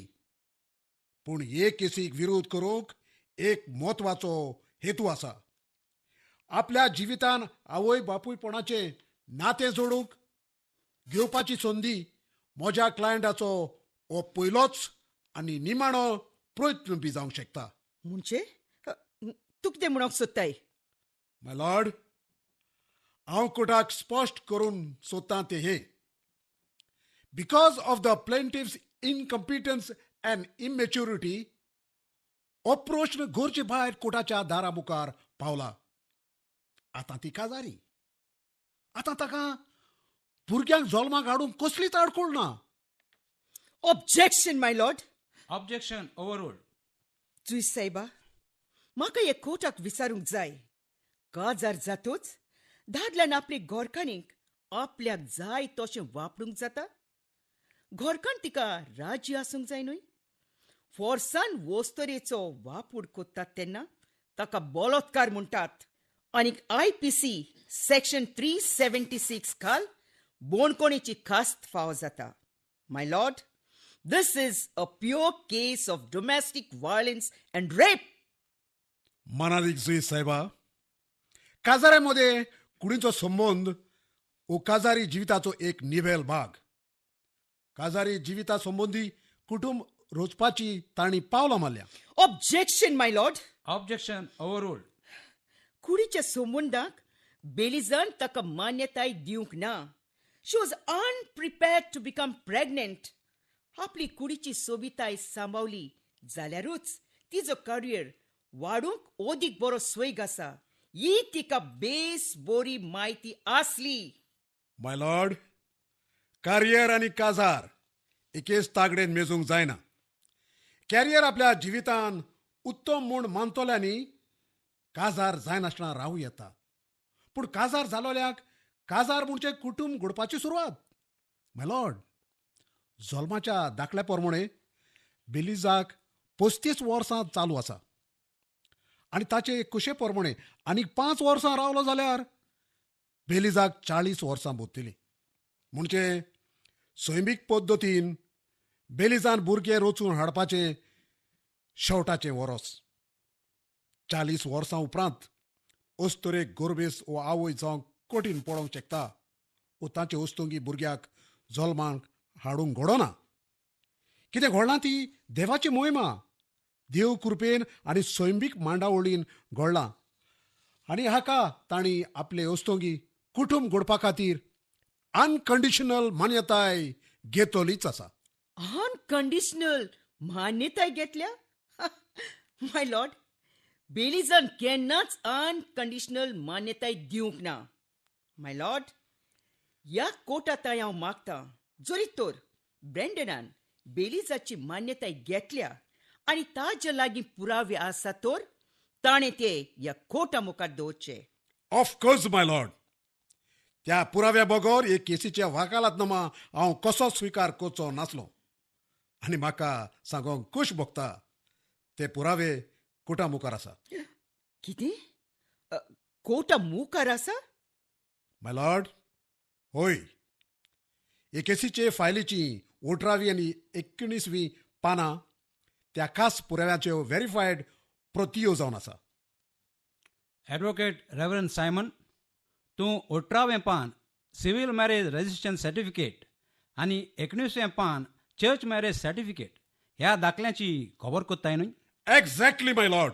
पूण हे केसीक विरोध करूंक एक म्हत्वाचो हेतू आसा. आपल्या जिवितान आवय बापूयपणाचें नातें जोडूंक घेवपाची संदी म्हज्या क्लायंटाचो हो पयलोच आनी निमाणो प्रयत्न बी जावंक शकता. म्हणजे तूं कितें म्हणूंक सोदताय? My lord, हांव कोर्टाक स्पश्ट करून सोदतां तें हें, because of the plaintiff's incompetence and immaturity हो प्रश्न गरजे भायर कोर्टाच्या दारा मुखार पावला. आतां ती काजारी, आतां ताका भुरग्यांक जल्माक हाडूंक कसलीच आडखळ ना. Objection, my lord. Objection overruled. जुईज सायबा, म्हाका हे कोर्टाक विचारूंक जाय, काजार जातूच दादल्यान आपले घरकान्नीक आपल्याक जाय तशें वापरूंक जाता? घरकान्न तिका राजी आसूंक जाय न्हय? फोर्सान वस्तरेचो वापूर कोत्तात तेन्ना ताका बलोत्कार म्हणटात आनी IPC section 376 खाल बोणकोणेची खास्त फावो जाता. My lord, this is a pure case of domestic violence and rape. मनादीक जुईज सायबा, काजाऱ्या मदें कुडीचो संबंद हो काजारी जिविताचो एक निवेल भाग. काजारी जिविता संबंदी कुटुंब रोजपाची तांणी पावलां मारल्या. Objection, my lord. Objection overruled. कुडीच्या संबंदाक बेलिजान ताका मान्यताय दिवंक ना. She was unprepared to become pregnant. आपली कुडीची सोबिताय सांबावली जाल्यारूच तिजो करियर वाडूंक ओदीक बरो सोयग आसा ही तिका बेस बोरी म्हायती आसली. My lord, career आनी काजार एकेच तागडेन मेजूंक जायना. कॅरियर आपल्या जिवितान उत्तम म्हूण मानतल्यांनी काजार जायनासतना रावूं येता, पूण काजार जालोल्याक काजार म्हणजे कुटूंब घडपाची सुरवात. My lord, जल्माच्या दाखल्या प्रमाणे बेलिजाक 35 वर्सां चालू आसा आनी ताचे कुशे प्रमाणे आनीक 5 वर्सां रावलो जाल्यार बेलिजाक 40 वर्सां भोत्तलीं. म्हणजे सैमीक पद्दतीन बेलिजान भुरगें रचून हाडपाचें शेवटाचें वरस. 40 वर्सां उपरांत अस्तुरेक गोरबेस वो आवय जावंक कठीण पडोवंक शकता वो तांचे अस्तुंगी भुरग्याक जल्माक हाडूंक घडना. कितें घडलां ती देवाची मोहिमा, देव कृपेन आनी सैमीक मांडावळीन घडलां आनी हाका तांणी आपले अस्तुंगी कुटुंब घडपा खातीर अनकंडिशनल मान्यताय घेतलीच आसा. अनकंडिशनल मान्यताय घेतल्या? My Lord, बेलिजान केन्नाच अनकंडिशनल मान्यताय दिवंक ना. My Lord, ह्या कोर्टांत हांव मागतां, जरी तर ब्रँडनान बेलिजाची मान्यताय घेतल्या आनी ताजे लागीं पुरावे आसा तर ताणें ते ह्या कोर्टा मुखार दवरचे. ऑफकोर्स my Lord, त्या पुराव्या बगर हे केसीच्या वकालतनामा हांव कसो स्विकार करचो नासलो आनी म्हाका सांगोंक खूश भोगता ते पुरावे कोर्टा मुखार आसा. कितें? कोर्टा मुखार आसा? My Lord, हय. हे केसीचे फायलीची 18वी आनी 19वी पानां त्या खास पुराव्याच्यो व्हेरीफायड प्रतियो जावन आसा. ॲडवोकेट रेवरंड सायमन, तूं 18वें पान सिव्हील मॅरेज रजिस्ट्रेशन सर्टिफिकेट आनी 19वें पान चर्च मॅरेज सर्टिफिकेट ह्या दाखल्यांची खबर कोत्ताय न्हय? एक्झॅक्टली my Lord,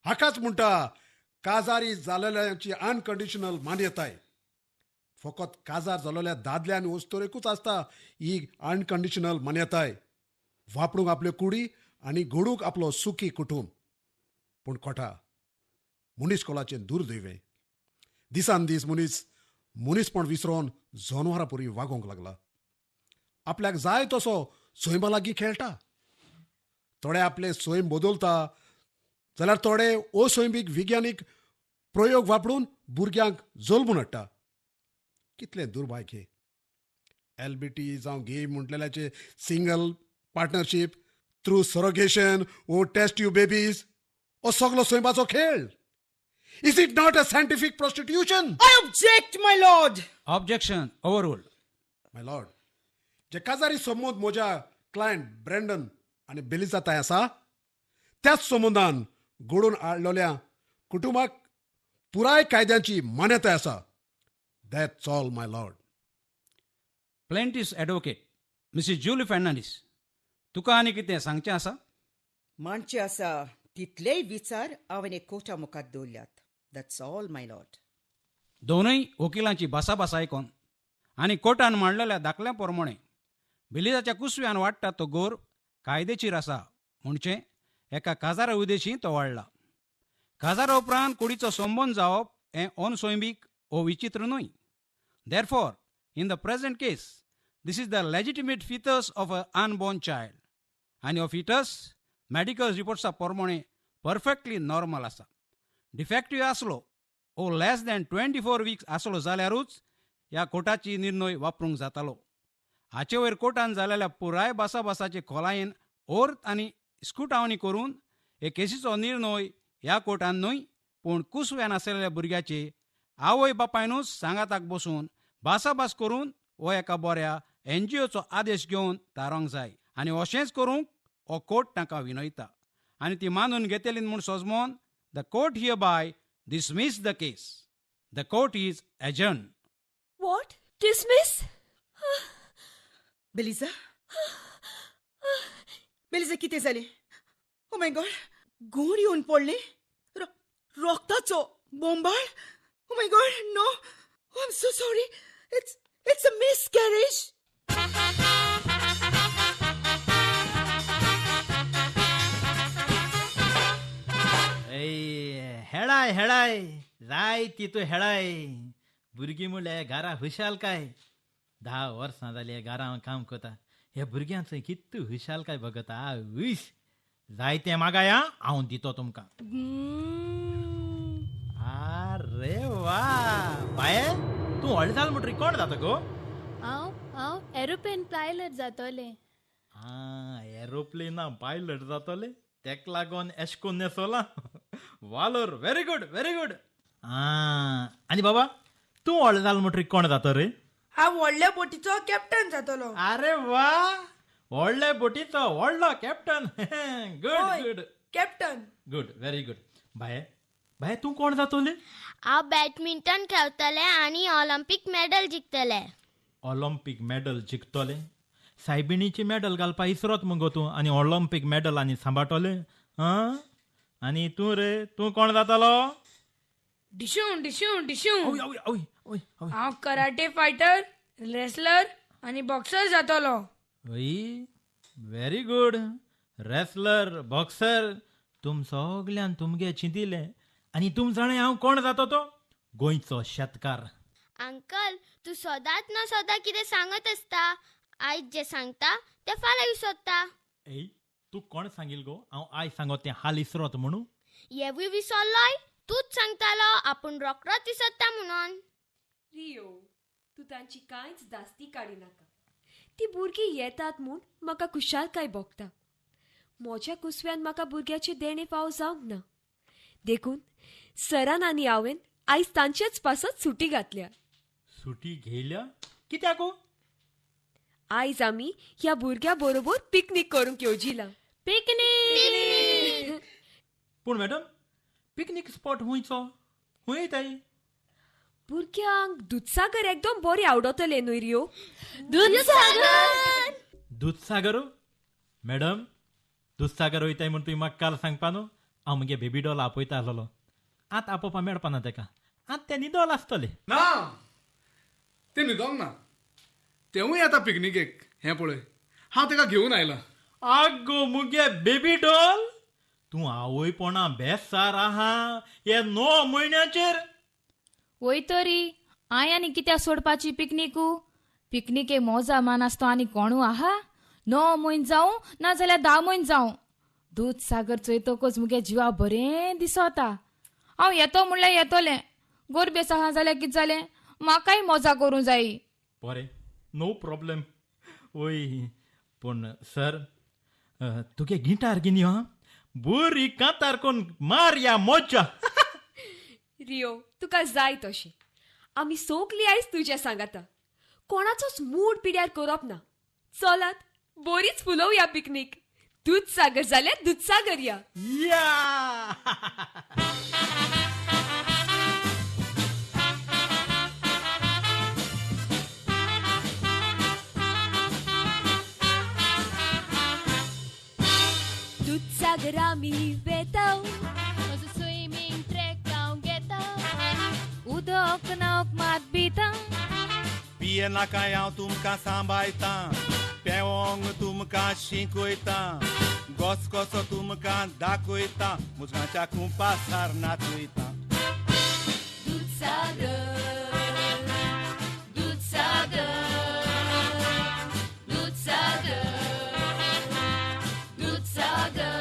हाकाच म्हणटा काजारी जालेल्यांची अनकंडिशनल मान्यताय. फकत काजार जालेल्या दादल्या आनी अस्तुरेकूच आसता ही अनकंडिशनल मान्यताय, वापरूंक आपल्यो कुडी आनी घडूंक आपलो सुखी कुटूंब. पूण कोठा मनीस कोलाचें दुर्दैवें, दिसान दीस मनीस मनीसपण विसरोन जनवरां परी वागोवंक लागला. आपल्याक जाय तसो सैमा लागीं खेळटा. थोडे आपले सैम बदलता जाल्यार थोडे असैमीक विज्ञानीक प्रयोग वापरून भुरग्यांक जल्मून हाडटा. कितलें दुर्भाग्य! एलबीटी जावं गे म्हणटल्याचे सिंगल पार्टनरशीप थ्रू सरोगेशन वो टेस्ट ट्यूब बेबीज हो सगलो सैमाचो खेळ. Is it not a scientific prostitution? I object, my lord. Objection overruled. My lord, जे काजारी संबंद म्हज्या क्लायंट ब्रँडन आनी बेलिजा ताय आसा त्याच संबंदान घडोवन हाडलेल्या कुटुंबाक पुराय कायद्यांची मान्यताय आसा. That's all, my lord. Plaintiff's advocate Mrs Julie Fernandes, तुका आनी कितें सांगचें आसा? मानचें आसा तितलेय विचार हांवें कोर्टा मुखार दवरल्यात. That's all, my lord. दोनूय वकिलांची भासाभास आयकोन आनी कोर्टान मांडलेल्या दाखल्या प्रमाणे बेलिजाच्या कुसव्यान वाडटा तो गोर कायदेशीर आसा, म्हणचे एका काजारा उदेशी तो वाडला. काजारा उपरांत कुडीचो संबंद जावप हें अनसैमीक वो विचित्र न्हय. Therefore, in the present case, this is the legitimate fetus of a unborn child आनी हो फिटस मेडिकल रिपोर्ट्सा प्रमाणे परफेक्टली नॉर्मल आसा. डिफेक्टीव आसलो वो लेस दॅन 24 वीक्स आसलो जाल्यारूच ह्या कोर्टाची निर्णय वापरूंक जातालो. हाचे वयर कोर्टान जालेल्या पुराय भासाभासाचे खोलायेन अर्थ आनी स्कुटावणी करून हे केसीचो निर्णय ह्या कोर्टान न्हय पूण कुसव्यान आसलेल्या भुरग्याचे आवय बापायनूच सांगाताक बसून भासाभास करून हो एका बऱ्या एनजीओचो आदेश घेवन थारावंक जाय आनी अशेंच करूंक हो कोर्ट तांकां विनयता आनी ती मानून घेतली म्हूण सोजमोन the court hereby dismiss the case. The court is adjourned. What? Dismiss? Beliza, Beliza, कितें जालें? ओ my God, घुंवळ येवन पडलें? रोगताचो बोंबाळ? Oh my God, no, I am so sorry. It's a miscarriage. हेळाय हेळाय जाय ती तूं हेळाय. भुरगीं म्हणल्यार घरा हुशालकाय. 10 वर्सां जाली घरा हांव काम करता. ह्या भुरग्यांचो कितू हुशालकाय बघता. वीस जाय तें मागाया हांव दितो तुमकां. आरे वा बाये, तूं व्हडलें जालें म्हणटरी कोण जाता गो? हांव हांव एरोप्लेन पायलट जातोलें. आं, एरोप्लेना पायलट जातोलें, तेक लागोन एश कोन्न न्हेसोलां. वालोर, व्हेरी गूड व्हेरी गूड. आं, आनी बाबा तूं व्हडलें जालें म्हणटरी कोण जातो रे? हांव व्हडल्या बोटीचो कॅप्टन जातलो. अरे वा, व्हडले बोटीचो व्हडलो captain. Good good captain. Good, very good. बाये बाये, तूं कोण जातोली? हांव बॅडमिंटन खेळतलें आनी ऑलिम्पीक मेडल जिखतलें. ऑलिम्पीक मेडल जिखतलें? सायबिणीची मेडल घालपा इसरोत मुगो तूं, आनी ऑलिम्पीक मेडल आनी सांबाळटलें. आं, आनी तूं रे, तूं कोण जातलो? डिशू डिशू डिशू. हांव कराटे फायटर, रेसलर आनी बॉक्सर जातलो. Very good, wrestler boxer. तुम सगल्यान तुमगे चिंतिलें आनी तुम जाणें हांव कोण जातो तो? गोंयचो शेतकार. अंकल, तूं सदांच ना सदां कितें सांगत आसता. आयज जें सांगता तें फाल्यां विसरता. ए, तूं कोण सांगील गो हांव आयज सांगत तें हाल इसरोत म्हणून? हेवूय विसरलोय? तूंच सांगतालो आपूण रोखडोच विसरता म्हणून. रियो, तूं तांची कांयच दास्ती काडिनाका. ती भुरगीं येतात म्हूण म्हाका खुशालकाय भोगता. म्हज्या कुसव्यान म्हाका भुरग्याचें देणें फावो जावंक ना, देखून सरान आनी हांवें आयज तांचेच पासत सुटी घातल्या. सुटी घेयल्या कित्याक? आयज आमी ह्या भुरग्या बरोबर पिकनीक करूंक येवजिला. पिकनीक? पूण मॅडम, पिकनीक स्पॉट हुंयचो? हुंय येताय? भुरग्यांक दुदसागर एकदम बरें आवडतलें न्हय रियो? दुदसागर? दुदसागर? मॅडम, दुदसागर वयताय म्हूण तुवें म्हाका काल सांगपा न्हू? हांव म्हगे बेबी डॉल आपयता आसलेलो. आतां आपोवपा मेळपा ना तेका. आतां तें न्हिदोल आसतलें. ना, तें न्हिदोंक ना, तेवूय येता पिकनिकेक. हें पळय, हांव तेका घेवन आयलां. आगो मुगे बेबी डॉल, तूं आवयपणा बेसार आहा हे 9 म्हयन्याचेर. वय तरी, हांवें आनी कित्याक सोडपाची पिकनिकू? पिकनिके मोजा मान आसतो आनी कोणू आहा? 9 म्हयने जावं ना जाल्यार 10 म्हयने जावं, दूद सागर चोयतकच मुगे जिवा बरें दिसता. हांव येतो म्हणल्यार येतलें. गोरबेस आहा जाल्यार कितें जालें, म्हाकाय मजा करूं जायी. बरें, नो प्रॉब्लेम. वय, पूण सर, तुगे गिटार घेवन यो. बरी कांतार कोन्न मारया मोजा. रियो, तुका जाय तशें. आमी सगलीं आयज तुज्या सांगाता. कोणाचोच मूड पिड्यार करप ना. चलात, बरीच फुलोवया पिकनीक. दुदसागर जाल्यार दुदसागर या. दुदसागर आमी वेता, म्हजो स्विमींग ट्रॅक हांव घेता, उदक न्हावंक मात भिता, पिये नाका हांव तुमकां सांबाळटा, पेंवंक तुमकां शिकयता, घसघसो तुमकां दाखयता, मुजगांच्या कुंपासार नाचयता. दुदसागर, दुदसागर, दुदसागर, दुदसागर,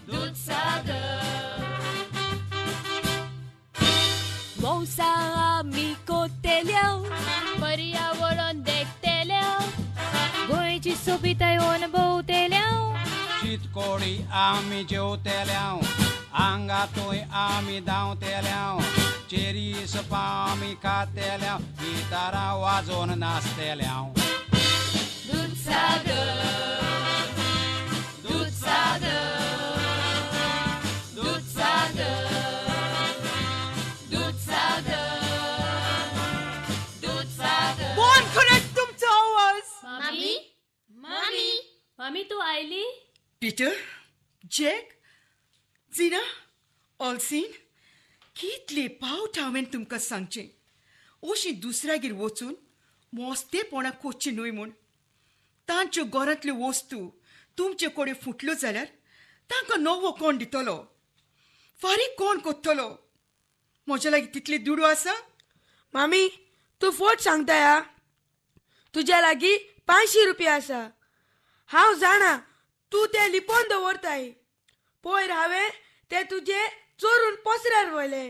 दुदसागर. मौसा आमी कोतेल्या, पर्यावरण देखतेल्या, गोंयची सोबिताय अणभवतेल्या, शीतकोडी आमी जेवतेल्या, आंगातूय आमी धांवतेल्या, चेरीस पाव आमी खातेल्या, गिटारां वाजोवन नाचतेल्या. दुदसागर, दुदसागर, दुदसागर, दुदसागर, दुदसागर. बंद करात तुमचो आवाज. मामी, मामी, मामी तूं आयली? पीटर, जॅक, जिना, ऑलसीन, कितले पावट हांवें तुमकां सांगचें, अशी दुसऱ्यागेर वचून मस्तेपणां करचीं न्हय म्हूण. तांच्यो घरांतल्यो वस्तू तुमचे कडेन फुटल्यो जाल्यार तांकां नवो कोण दितलो? फारीक कोण करतलो? म्हज्या लागीं तितले दुडू आसा? मामी, तूं फट सांगता या. तुज्या लागीं 500 रुपया आसा. हांव जाणा तूं ते लिपोवन दवरताय. पयर हांवें ते तुजे चोरून पसऱ्यार व्हयले,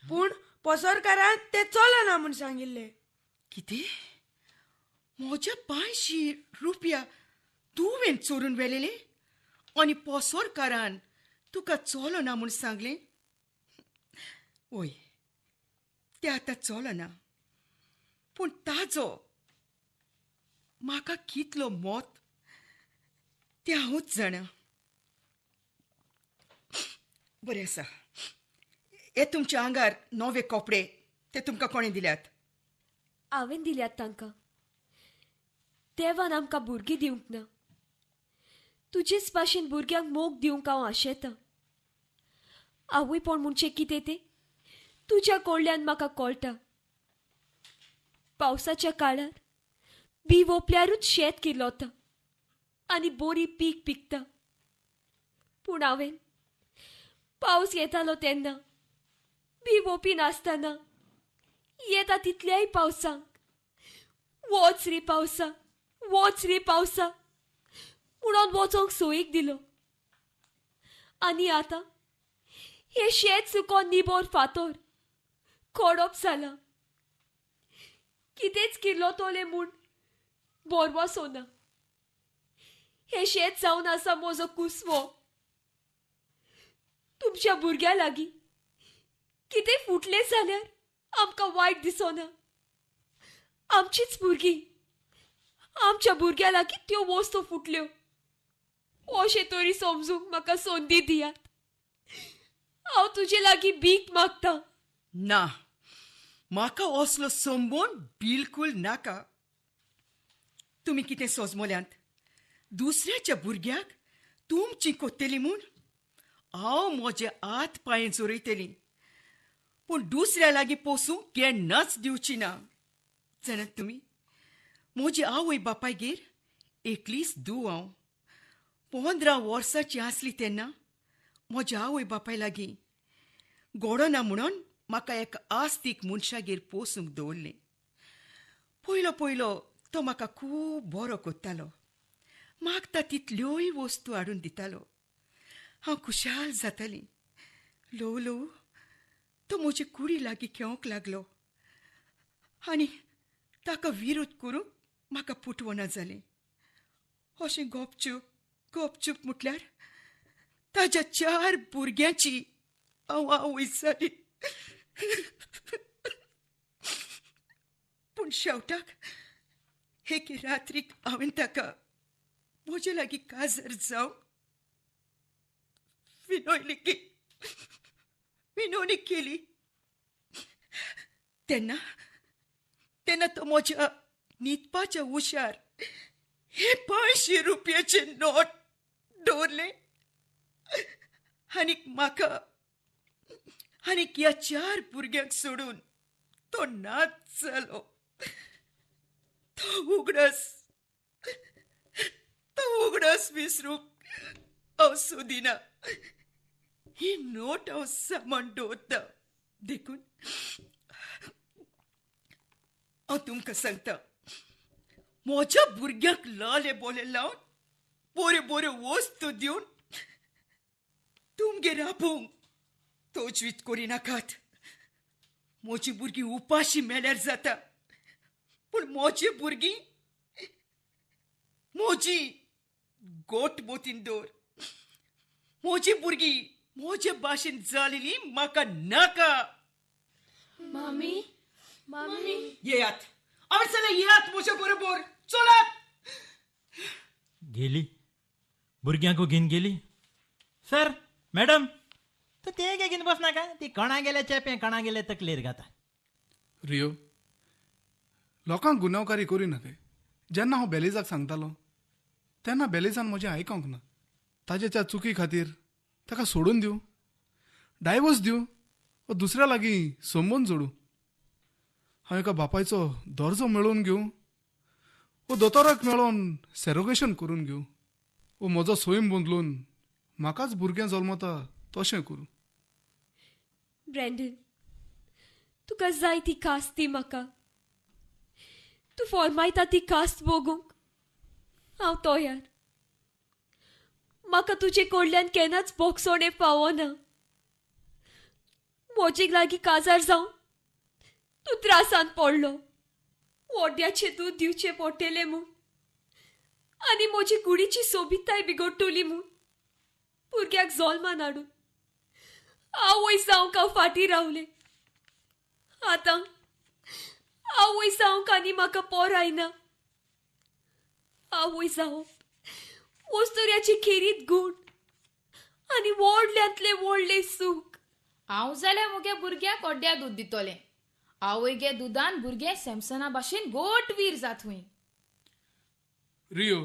पूण पसरकारान ते चलना म्हूण सांगिल्लें. कितें? म्हज्या 500 रुपया तुवें चोरून व्हेलेले आनी पसरकारान तुका चलना म्हूण सांगलें? वय, तें आतां चलना, पूण ताजो म्हाका कितलो मोत तें हांवूच जाणा. बरें आसा, हे तुमच्या आंगार नवे कपडे ते तुमकां कोणें दिल्यात? हांवें दिल्यात तांकां. देवान आमकां भुरगीं दिवंक ना, तुजेच भाशेन भुरग्यांक मोग दिवंक हांव आशेतां. आवयपण म्हणचें कितें तें तुज्या कडल्यान म्हाका कळटा. पावसाच्या काळार बी वोपल्यारूच शेत किल्लता आनी बरी पीक पिकता. पूण हांवें पावस येतालो तेन्ना बी वोपी नासतना येता तितल्याय पावसांक वच रे पावसा, वच रे पावसा म्हणून वचोंक सोयीक दिलो. आनी आतां हें शेत सुकोन निबोर फातोर कोडप जालां. कितेंच किल्लतलें म्हूण बोरवासो ना. हें शेत जावन आसा म्हजो कुसवो. तुमच्या भुरग्यां लागीं कितें फुटलें जाल्यार आमकां वायट दिसना. आमचीच भुरगीं, आमच्या भुरग्यां लागीं त्यो वस्तू फुटल्यो अशें तरी समजूंक म्हाका संदी दियात. हांव तुजे लागीं भीक मागता. ना, म्हाका असलो संबोन बिलकूल नाका. तुमी कितें सोजमोल्यांत? दुसऱ्याच्या भुरग्याक तुमची कोत्तेली म्हूण हांव म्हजे हात पांय जोरयतली, पूण दुसऱ्या लागीं पोसूंक केन्नाच दिवची ना. जाणात तुमी, म्हजी आवय बापायगेर एकलीच धूव हांव. 15 वर्सांची आसली तेन्ना म्हज्या आवय बापाय लागीं गोडना म्हणून म्हाका एक आस्तीक मनशागेर पोसूंक दवरलें. पयलो पयलो तो म्हाका खूब बरो कोत्तालो, मागता तितल्योय वस्तू हाडून दितालो. हांव खुशाल जातालीं. ल्हव ल्हव तो म्हजे कुडी लागीं खेळोंक लागलो आनी ताका विरोध करूंक म्हाका पुटवना जालें. अशें गपचूप गपचूप म्हटल्यार ताज्या 4 भुरग्यांची हांव आवय जाली. पूण शेवटाक एके रात्रीक हांवें ताका म्हजे लागीं काजार जावंक विनवणी केली. तेन्ना तेन्ना तो म्हज्या न्हिदपाच्या उशार हे 500 रुपयाचे नोट दवरले आनीक म्हाका आनीक ह्या 4 भुरग्यांक सोडून तो नाच जालो. तो उगडास विसरूंक हांव सोदिना. ही नोट हांव सामान दवरता. देखून हांव तुमकां सांगता, म्हज्या भुरग्यांक लाले बोले लावन बऱ्यो बऱ्यो वस्तू दिवन तुमगेर आपोवंक तोजवीज करिनाकात. म्हजी भुरगीं उपाशी मेल्यार जाता, पूण म्हजी भुरगीं म्हजी गोट बोतीन दवर. म्हजी भुरगीं म्हजे भाशेन जालेली म्हाका नाका. मामी, मामी, येयात, हांवें सांगलें येयात म्हज्या बरोबर, चलात. गेली भुरग्यांक घेवन गेली. सर, मॅडम, तूं ते घेवन बसनाका, ती कणा गेल्या चेपें कणा गेल्या तकलेर घाता. रियो, लोकांक गुन्यांवकारी करिनाकाय. जेन्ना हांव बेलिजाक सांगतालो तेन्ना बेलिजान म्हजें आयकोंक ना. ताजे त्या चुकी खातीर ताका सोडून दिवं, डायवोर्स दिवं वा दुसऱ्या लागीं संबंद जोडूं? हांव एका बापायचो दर्जो मेळोवन घेवं वा दोतोराक मेळोवन सेरोगेशन करून घेवं वा म्हजो स्वयं बदलून म्हाकाच भुरगें जल्मता तशें करूं? ब्रँडन, तुका जाय ती कास्त दी म्हाका. तूं फॉर्मायता ती कास्त भोगूंक हांव तयार. म्हाका तुजे कडल्यान केन्नाच बोगसोणें पावना. म्हजे लागीं काजार जावन तूं त्रासान पडलो. वड्याचें दूद दिवचें पडटलें म्हूण आनी म्हजी कुडीची सोबिताय बिगडटली म्हूण भुरग्याक जल्मान हाडून आवय जावंक हांव फाटीं रावलें. आतां आवय जावंक आनी म्हाका पोरायना. आवय जावप वस्तुऱ्याची खेरीत गूण आनी व्हडल्यांतलें व्हडलें सूख. हांव जाल्यार मुगे भुरग्याक ओड्ड्या दूद दितलें. आवय गे दुदान भुरगें सॅमसना भाशेन गोटवीर जात हुंय. रियो,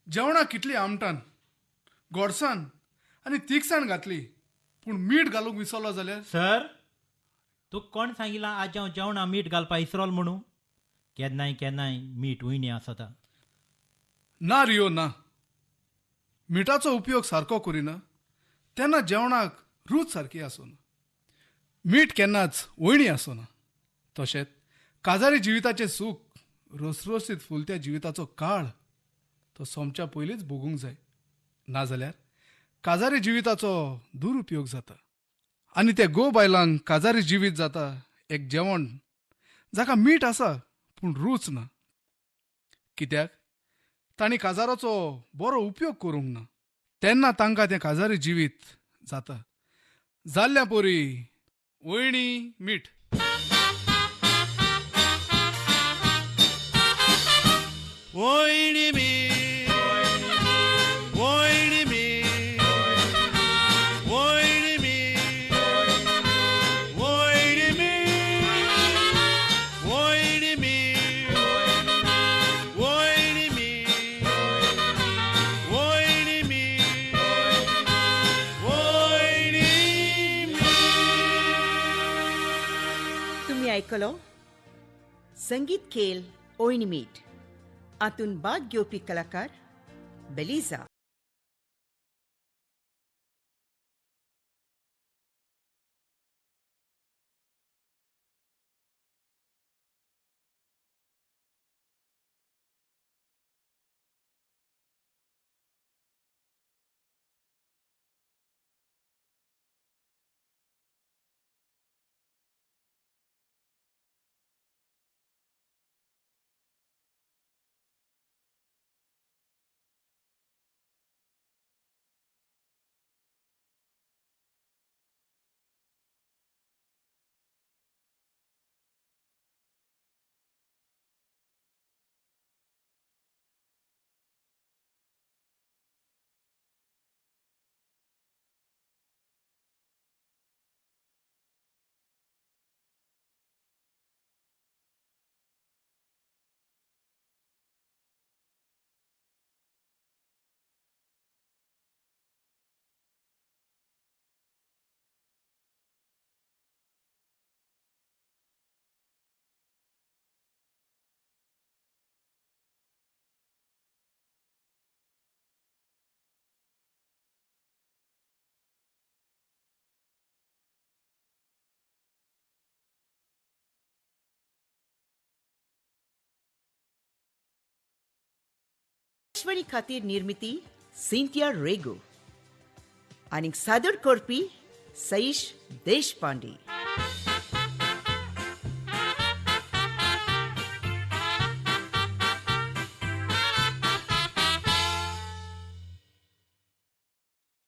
जेवणाक कितली आमटान, गोडसान आनी तिखसाण घातली, पूण मीठ घालूंक विसरलो जाल्यार? सर, तूं कोण सांगिलां आज हांव जेवणां मीठ घालपा इसरोल म्हणून? केन्नाय केन्नाय मीठ उयणें आसता. ना रियो ना, मिठाचो उपयोग सारको करिना तेन्ना जेवणाक रूच सारकी आसना. मीठ केन्नाच वयणी आसना. तशेंच काजारी जिविताचें सूख रसरसीत फुलत्या जिविताचो काळ तो सोमच्या पयलींच भोगूंक जाय, नाजाल्यार काजारी जिविताचो दुरुपयोग जाता आनी त्या गो बायलांक काजारी जिवीत जाता एक जेवण जाका मीठ आसा पूण रूच ना. कित्याक तांणी काजाराचो बरो उपयोग करूंक ना. तेन्ना तांकां तें काजारी जिवीत जाता जाल्ल्या पोरी वयणी मीठ. वयणी मीठ, वयणी मीठ, वयणी मीठ, वयणी मीठ, वयणी मीठ, वयणी मीठ, वयणी मीठ, वयणी मीठ. तुमी आयकलो संगीत खेळ ओयणी मीठ. आतून भाग घेवपी कलाकार बेलिजा. आकाशवाणी खातीर निर्मिती सिंथिया रेगो आनी सादर करपी सईश देशपांडे.